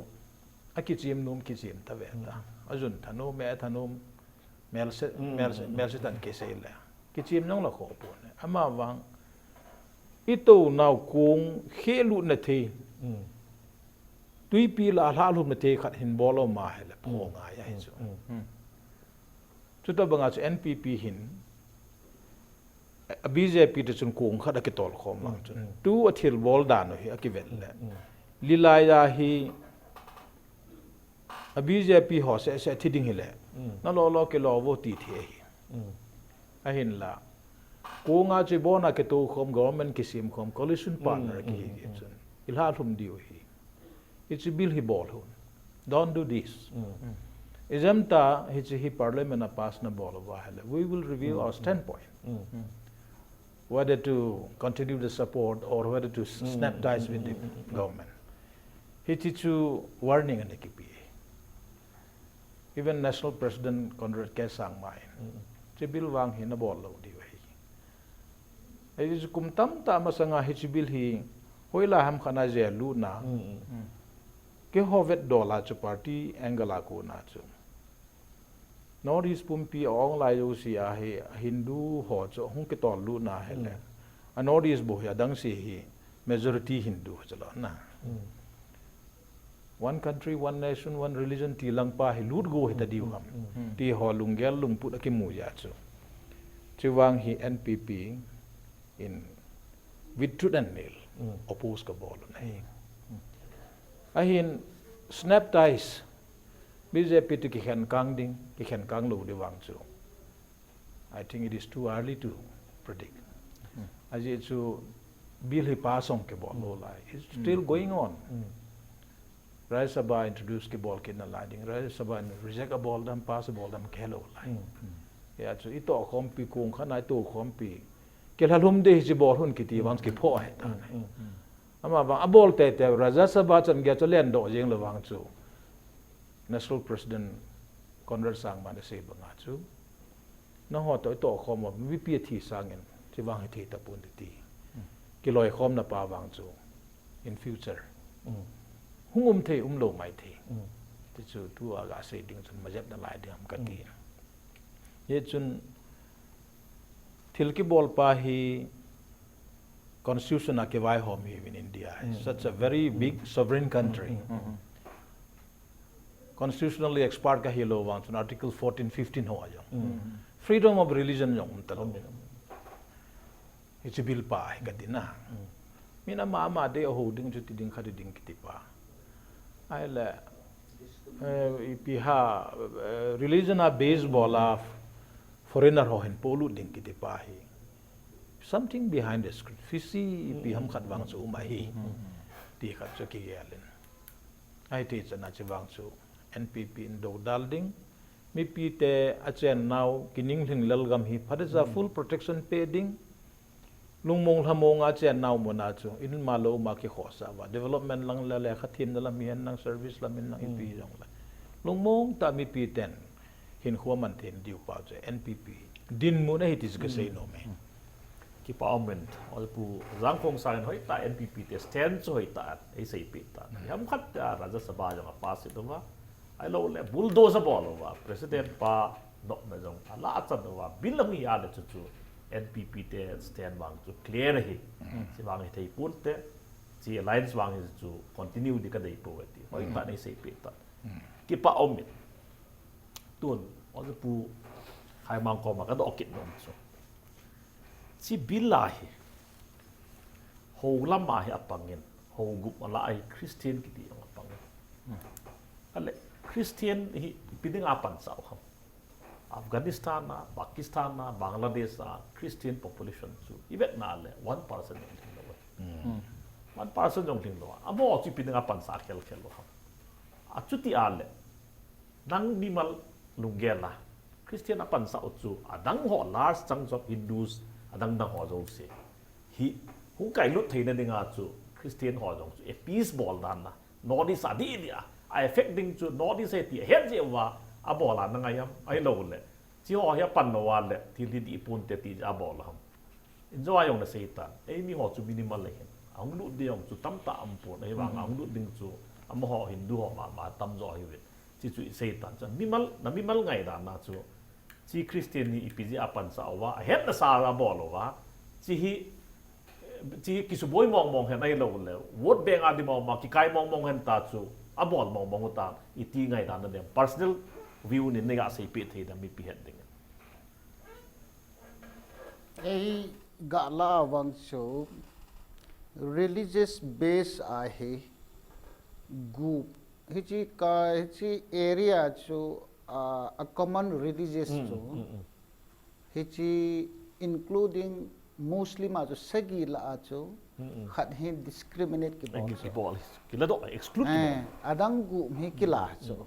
a kichim nom kichim ta ve ta. A jun thanom, me thanom, melse, melse, melse tan kisei le. Kichim nong la kho pon. Ama vang i to nau kong khe lut na thei. Tuipi la hla lut na thei khat hin bol o ma he le pho ngai ahi chu. Chuta banga chu N P P hin, a B J P te chun kong khat a kitol khom lang chun. Tu a thil bol dan u hi a kiven le. Lilai a hi a B J P ho se se thi ding hi le. Na lo lo kilo vo ti thi ahi. Ahin la. Konga chu bona kito khom government kisim khom coalition partner ki hi chun. I hla lhum diu hi. Hichi bill hi bol hun. Don't do this. Ijemta hichi hi parliament a pass na bol uva hele. We will review our standpoint. Whether to continue the support or whether to s- snap ties with the government. Hichi chu warning ana kipe. Even National President Conrad K Sangma in. Hichi bill vang hi na bol lou diu ahi. Hichi chu kum tamtah masanga hichi bill hi hoilai ham khat a jel lut na. Keiho vetdol a chu party angle a kona chu. North East pumpi a ong lai jouse a hi Hindu ho chu hung kitol lut na hele. A North East bou hi adang se hi majority Hindu chu lo na. One country, one nation, one religion ti lang pa hi lut go hita diu ham. Ti ho lunggel lungput a kimu ja chu. Chuvang hi N P P in with tooth and nail oppose ka bol u ahi. Ahin snap ties B J P to kikhen kang ding, kikhen kang lou ding vang chu. I think it is too early to predict. Ajeh chu bill hi pass ong kibol lou lai. It's still going on. Rajya Sabha introduce kibol kit na lai ding. Rajya Sabha in reject abol dam, pass abol dam kihe lou lai. Hia chu i tohkhompi kong khat na i tohkhompi. Kilhalhum ding hichi bol hun kiti vang kipho ahi ta. Ama vang abol teitei Rajya Sabha chan gei chu lendoh jeng lou vang chu. National President Conrad Sangma in asei banga chu. Nangho toh i tohkhom u, mipi athi sangin, hichi vang hi thei tapon ti. Kiloikhomna pa vang chu, in future. Hung um thei, um lou mai thei. Ti chu tua gasei ding chun majep na lai ding ham kati. Hichun thil kibol pa hi constitution a kivaihom hi in India. Such a very big sovereign country. Constitutionally expert kahi lou vang chun article fourteen, fifteen ho a jong. Freedom of religion jong um ta lou. Hiche bill pa hi kati na. Min ama ama dei a ho ding chu ti ding kha ti ding kiti pa. Ahile, eh, ipi ham, eh, religion a base bol a foreigner ho hin polut ding kiti pa hi. Something behind the screen. Fishy ipi ham khat vang chu um ahi. Ti khat chu kigel in. Ahi ti chana chu vang chu N P P in dodal ding. Mipi te a chennau, kininglhing lalgam hi, phatechan full protection pe ding. Lungmong lhamong a chennau muna chu, in ma lo ma kikhosah uva. Development lang le, lekha themna lam hihen lang, service lam in lang, ipi jong le. Lungmong tah a mipi ten, hinkho aman thei diu pa chu, N P P. Dinmun ahi ti chu kasei nom e. Kipa um in, Honorable Pu Jangkhong Sang in hoitah N P P te stand chu hoitah, eiseipeh tan. Ham khat a Rajya Sabha jong a pass it uva. Ahilou le, bulldoze abol uva, President pa nopna jong alah chan uva, bill ahung hi a le chu chu, N P P te stand vang chu clear ahi. Chi vang hithei ponte, chi alliance vang hi chu continue ding kadei pouve ti. Hoitah in eiseipeh tan. Kipa um in. Tun, Honorable Pu Khaimang koma kadoh kit nom chu. Chi bill a hi, hou lam a hi apang in, hou gup a lah a hi Christian kiti jong apang in. Ale, Christian hi ipi dinga apansah u ham. Afghanistan a, Pakistan a, Bangladesh a, Christian population chu, ivet na le, one percent jong lhinglou. One percent jong lhinglou. Amaho chu ipi dinga apansah khel khel u ham. Achuti a le, nang mimal lunggel a, Christian apansah u chu, adang ho large chunk of Hindus, adang dang ho jouse. Hi, hung kailut theina dinga chu, Christian ho jong chu, appease bol dan a, North East a didi a, a effect ding chu, North East a ti, ahet jeh uva, abol a na ngai am, ahilou le. Chi ho hi apan lou a le, thil hi dih ponte ti jeh a abol ham. Injo a jong nasei tan, eimi ho chu minimal ahin. Ahung lut ding jong chu tamtah um pon, ahivang ahung lut ding chu, amaho Hindu ho mama tamjo ahiuve. Chi chu isei tan chu, mimal, na mimal ngaidan a chu, chi Christian hi ipi jeh a apansah uva, ahetna sa a abol uva, chi hi, chi hi kisuboi mong mong hen ahilou le, vote bank a ding mong mong, kikai mong mong hen ta chu, abol mong mong u ta, iti ngaidan na dem, personal view nin neiga seipeh thei dem mipi het ding. Eiga lah a vang chu religious base a hi group, hiche ka, hiche area chu, ah, a common religious chu. Hiche including Muslim a chu sagi lah a chu khat hi discriminate kibol chu. Kibol, kiladoh, exclude kibol. Eh, adang group hi kila chu.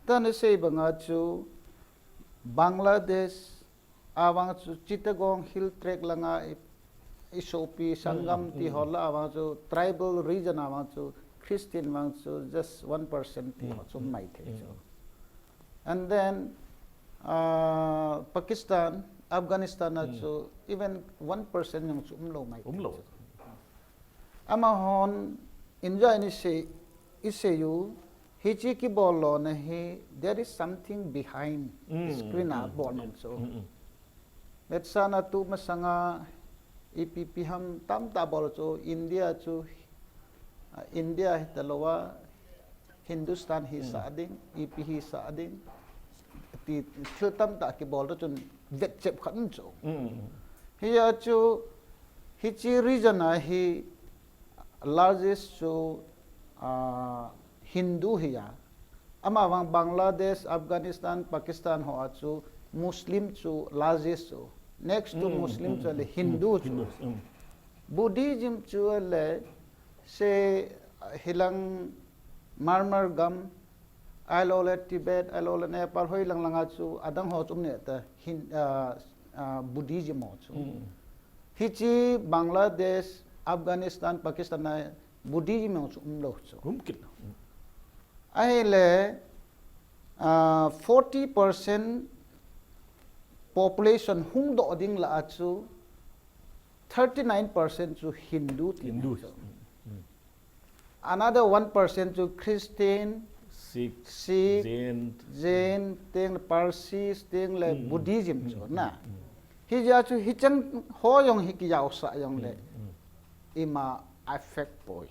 Tana sei banga chu Bangladesh, avang chu Chittagong Hill Tract langa i, isopi Sangam ti ho lah avang chu tribal region avang chu Christian vang chu just one percent ti ho chu um maithei chu. And then, uh, Pakistan, Afghanistan a chu even one percent jong chu umlou maithei chu. Amahon enjoy ni sei, isei u, hiche kibol lona hi, there is something behind the screen a bol nom chu. Vetsahna tu masanga ipi ipi ham tamtah bol chu, India chu, ah, India hitalou a, Hindustan hisah ding, ipi hisah ding, ti thil tamtah kibol chu chun vetchep khat um chu. Hia chu, hiche region a hi largest chu, ah, Hindu hi a. Amavang Bangladesh, Afghanistan, Pakistan ho a chu Muslim chu largest chu. Next to Muslim chu le Hindu chu. Buddhism chu le se hilang Myanmar gam, ahilou le Tibet, ahilou le Nepal, hoilang langa chu adang ho chu um ne ta hin, ah, ah, Buddhism ho chu. Hiche Bangladesh, Afghanistan, Pakistan a Buddhism ho chu umlou chu. Ahile, ah, forty percent population hungdoh ding lah a chu thirty nine percent chu Hindu ti chu. Another one percent chu Christian, Sikh, Sikh, Jain, Jain, teng le Parsis, teng le Buddhism chu na. Hijeh a chu hicheng ho jong hi kijaosah jong le ima affect poi.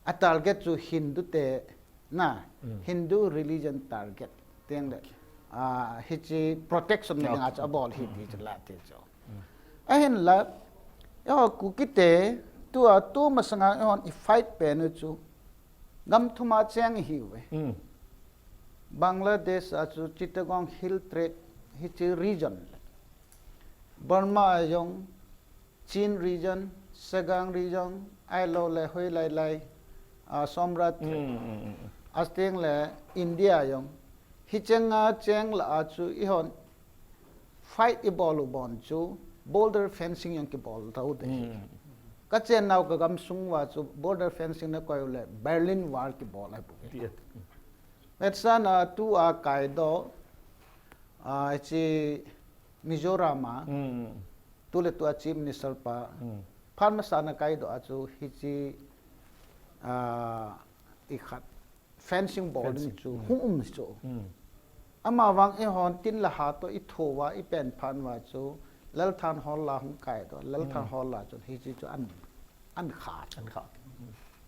A target chu Hindu te na, Hindu religion target teng le, ah, hiche protection na dinga chu abol hi ti chu la ti chu. Ahinla, Eiho Kukite, tua tu masanga eihon i fight pen u chu gam thum a cheng ihiuve. Hmm. Bangladesh a chu Chittagong Hill Tract hiche region le, Burma a jong Chin region, Sagaing region, ahilou le hoilai lai, ah, Somrat, hmm, hmm, hmm, hmm, ateng le India jong. Hiche nga cheng lah a chu eihon fight ibol u bon chu border fencing jong kibol thou te. Hmm. Ka chen nau ka gam sung uva chu border fencing na koi u le Berlin Wall kibol ahi bou. Ti et. Vetsahna tua kaidoh, ah, hiche Mizoram a, hmm, tu le tua Chief Minister pa, hmm, phat masana kaidoh a chu hiche, ah, ikhat fencing bol ding, fencing, chu, hmm, hung um chu. Hmm. Amavang eihon tin le ha toh i thou va, i pen phat uva chu Lalthanhawla hung kaidoh, Lalthanhawla chun hiche chu an, an kha. An kha.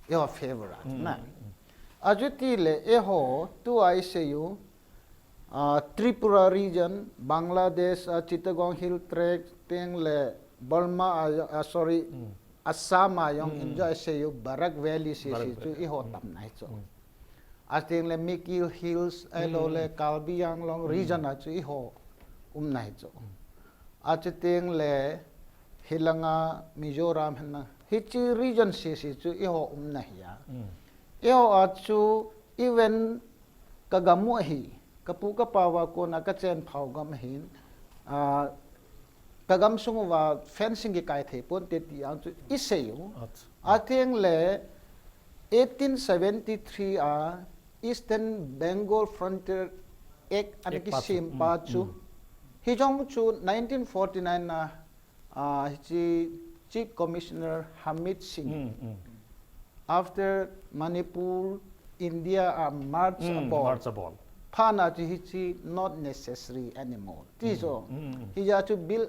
Eiho favor a, hmm, na. Hmm. Achuti le eiho tua i sei u, ah, Tripura region, Bangladesh, ah, Chittagong Hill Tract, teng le Burma, ah, ah, sorry, hmm, Assam a jong, hmm, enjoy sei u Barak Valley sese, Barak chu Valley, eiho, hmm, tam nai chu. Hmm. Ateng le Mikir Hills, ahilou le, hmm, Karbi Anglong, hmm, region a chu eiho um nai chu. Hmm. Achuteng le hilanga Mizoram hina. Hiche region sese chu eiho um na hi a. Hmm. Eiho a chu even ka gam u ahi, ka pu ka pa uva kona ka chen phau gam ahin, ah, ka gam sung uva fencing kikai thei ponte ti ang chu i sei u. Acha. Ateng le eighteen seventy-three a Eastern Bengal Frontier Act ana, Act pa chu, kisem pa, mm, chu. Mm. Hijong chu nineteen forty-nine a, ah, hiche Chief Commissioner Hamid Singh. Mm, mm. After Manipur, India a merge, mm, abol. Merge abol. Phat na chu hiche not necessary anymore. Ti, mm, chu. Mm, mm. Hijeh a chu bill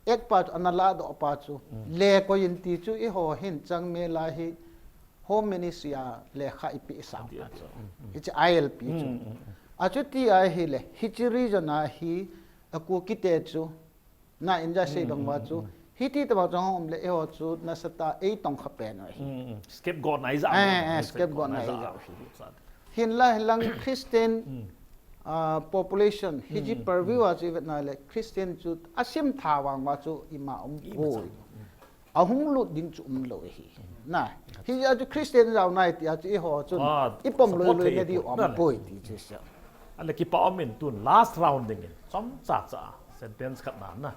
Act pa chu ana ladoh pa chu, mm, lekoi in ti chu eiho hin chang mel a hi Home Ministry a lekha i peh sang. Ati pa a chu. Mm, mm. Hiche I L P chu. Mm, mm, mm. Achuti ahile, hiche region a hi a Kukite chu, na enjoy sei, mm, bang uva, mm, chu, mm, hiti tobang chang hung um le eiho chu nasatah a ei tongkha pen u ahi. Mm, mm. Scapegoat na i ja, eh, eh, scapegoat na i ja u ahi. Hinla hilang Christian, mm, ah, population, hiche, mm, purview, mm, a chu i vet na le Christian chu asim tha vang uva chu ima um, ima poi. Chang. Mm. Ahung lut ding chu um lou ahi. Mm. Na, hijeh a chu Christian jao nai ti a chu eiho chun, ah, i pom loi loi na diu um poi ti chu sa. Ale kipa um in tun last round ding in. Chomcha cha sentence khat na na.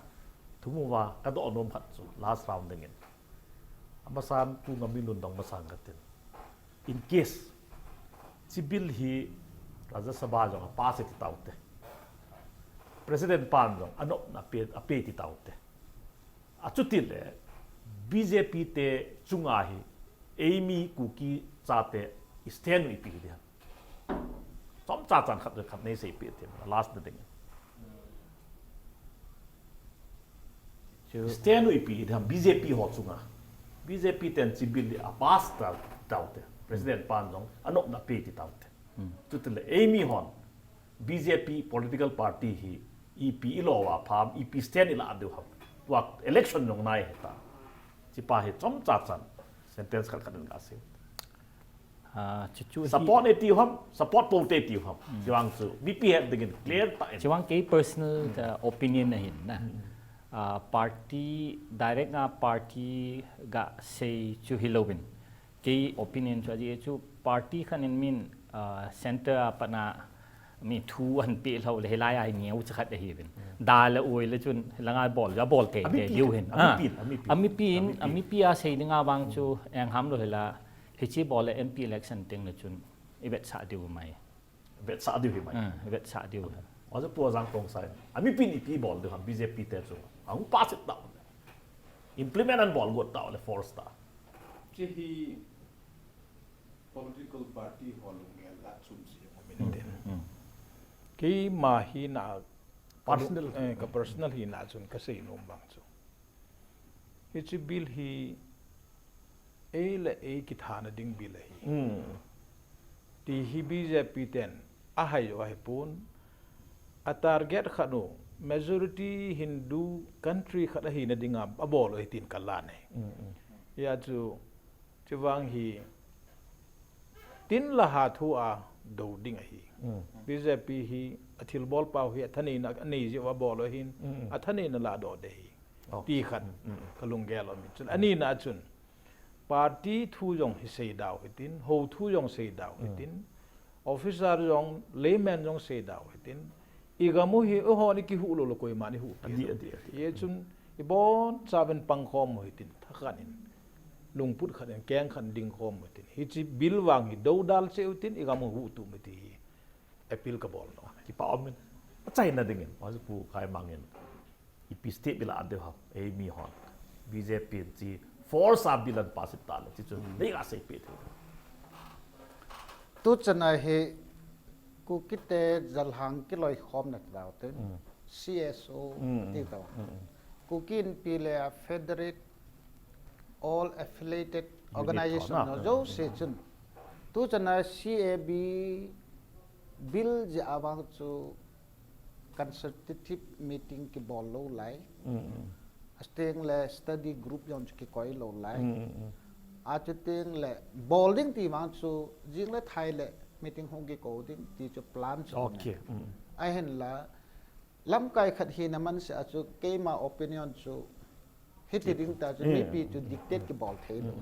Thum uva ka doh nom khat chu last round ding in. Amasan tu ngam in lun dong masang ka tin. In case, hiche bill hi Rajya Sabha jong a pass ti taute. President pan jong anopna ape, ape ti taute. Achuti le, B J P te chunga hi, eimi Kuki chate i stand u ipi hi ding ham. Chomcha chan khat le khat nei seipeh te, last na ding. Chu stand u ipi hi ding ham, B J P ho chunga. B J P ten hiche bill hi a pass ta, taute. President pan jong anopna ape ti taute. Hmm. Chuti le, eimi hon, B J P political party hi, ipi i lo uva pha ham, ipi stand i la diu ham. Tua election jong nai hita. Hiche pa hi chomcha chan sentence khat khat in ka sei. Ah, chu, chu hi support e tiu ham, support poute tiu ham. Hmm. Hiche vang chu, mipi het ding in clear tah in. Hiche vang kei personal, hmm, uh, opinion ahin na. Hmm. Ah, party, direct a party ga sei chu hilou vin. Kei opinion chu ajeh chu party khat in min, ah, center a pat na mi thu ahin peh lou le hilai a hi neo cha khat ahi vin. Hmm. Da le oi le chun langa bol ja bol te, amipi, te diu hin. Amipi, ah, amipi. Amipi in, amipi. Amipi a sei dinga vang chu, hmm, eng ham lou hila, hiche bol le M P election teng le chun i vetsah diu mai. Vetsah diu hi mai. Ah, vetsah diu. Ajo pu Jangtong sai. Amipi in ipi bol diu ham B J P te chu. Ahung pass it down. Implement ahin bol got tah le force tah. Hiche hi political party ho lunggel a chom se jong aum in tin. Mm, mm. Keima hina personal, eh, ka personal hina chun ka sei nom bang chu, hiche bill hi ei le ei kithana ding bill ahi. Mm. Ti hi B J P ten ahai u ahipon, a target khat u Majority Hindu country khat ahina dinga abol u ahi tin kalan ahi. Hia chu, chuvang hi, tin la ha thu a do ding ahi. B J P hi athilbol pau hi athaneina anei jeh uva abol u ahin, athaneina ladoh ding ahi. Ti khat kalunggel um in. Chun anina chun, party thu jong hi seida u hitin, hou thu jong seida u hitin, officer jong, layman jong seida u hitin, igam u hi, eiho ni kihuh lou le koiman eihuhpi lou. Hijeh chun, ibonchauvin pangkhom u hitin, thakhat in, lungput khat in, keng khat in dingkhom u hitin. Hiche bill vang hi dodal cheh u hitin, igam u huhtup u hiti hi appeal kabol nom e. Kipa um in. Achaina dingin, Pu Khaimang in, ipi step ilah diu ham, eimi hon, B J P in hiche force a bill ahin pass tah le, hiche chu neiga seipeh thei. Tuchan a hi Kukite jalhang kiloikhomna tao te, C S O ti tao. Kuki Inpi le a federate, all affiliated organization ho jouse chun, tuchan a C A B bill jeh a vang chu consultative meeting kibol lou lai. Ateng le study group jong chu kikoi lou lai. Achuteng le bol ding ti vang chu jing le thai le meeting hung kikou ding ti chu plan chu. Ahinla, lamkai khat hina man seh a chu keima opinion chu hiti ding ta chu mipi chu dictate kibol thei lou.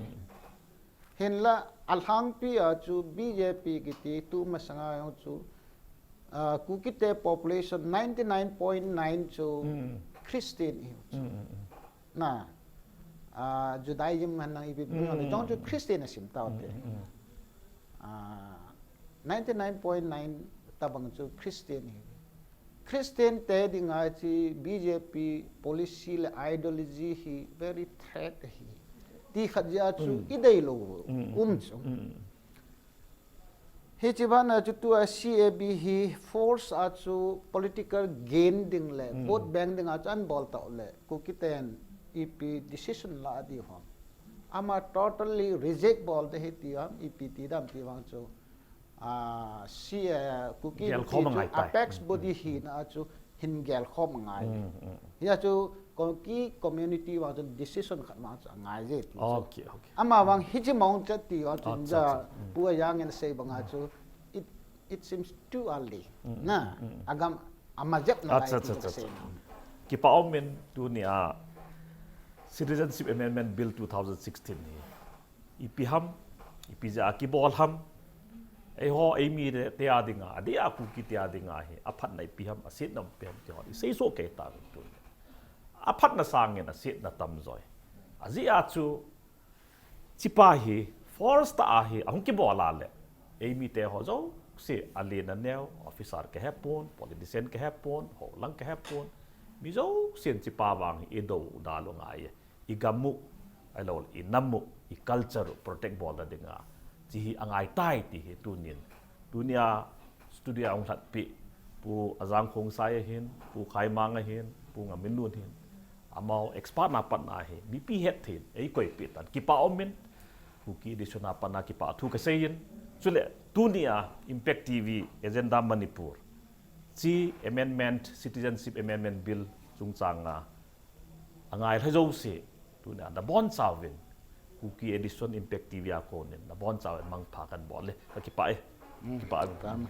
Hinla alhangpi a chu B J P kiti tu masanga jong chu, Kukite population ninety nine point nine chu Christian ihiu chu. Na, Judaism han nang ipi jong chu Christian asim tao te. Ninety nine point nine tabang chu Christian ihi. Christian te dinga hiche B J P policy le ideology hi very threat ahi, ti khat jeh a chu ideilou um chu. Hiche bana chu tua C A B hi force a chu political gain ding le vote bank dinga chu ahin bol tah le, Kukiten ipi decision la diu ham, ama totally reject bol ding ahi ti ham, ipi ti dam ti vang chu, Kuki Inpi chu apex body hina chu hin gelkhom angai. Hia chu Kuki community vang chun decision khat vang chu angai je ti chu. Ama vang hiche mong chet ti vang chun, Pu Ajang in asei banga chu, it seems too early, na, agam ama jep nalai ti chu kasei na. Kipa um in, tunia Citizenship Amendment Bill two thousand sixteen hi ipi ham, ipi jeh a kibol ham, eiho eimi te a dinga, adeh a Kukite a dinga hi aphatna ipi ham, asetna ipi ham ti ho iseisoh kei tauvin tuni. Aphatna sangin asetna tamjo e. Ajeh a chu, hichepa hi force tah a hi ahung kibol a le, eimite ho jouse, alen aneo, officer kahepon, politician kahepon, houlang kahepon, mi jousen hichepa vang hi idodal u angai e. Igam u, ahilouleh inam u, iculture u protect bolna dinga hiche hi angaitai ti hi tunin, tunia studio a hung lhatpeh Pu Ajang Khongsai ahin, Pu Khaimang ahin, Pu Ngaminlun ahin, amaho expert na patna hi mipi hetthei in eikoipeh tan, kipa um in, Kuki Edition a patna kipa thu kasei in, chule tunia Impact T V, Agenda Manipur, hiche amendment, Citizenship Amendment Bill chungchanga angailha jouse, tunia nabonchauvin, Kuki Edition Impact T V a konin nabonchauvin mangpha kahin bol e, kakipah e. Kipah e.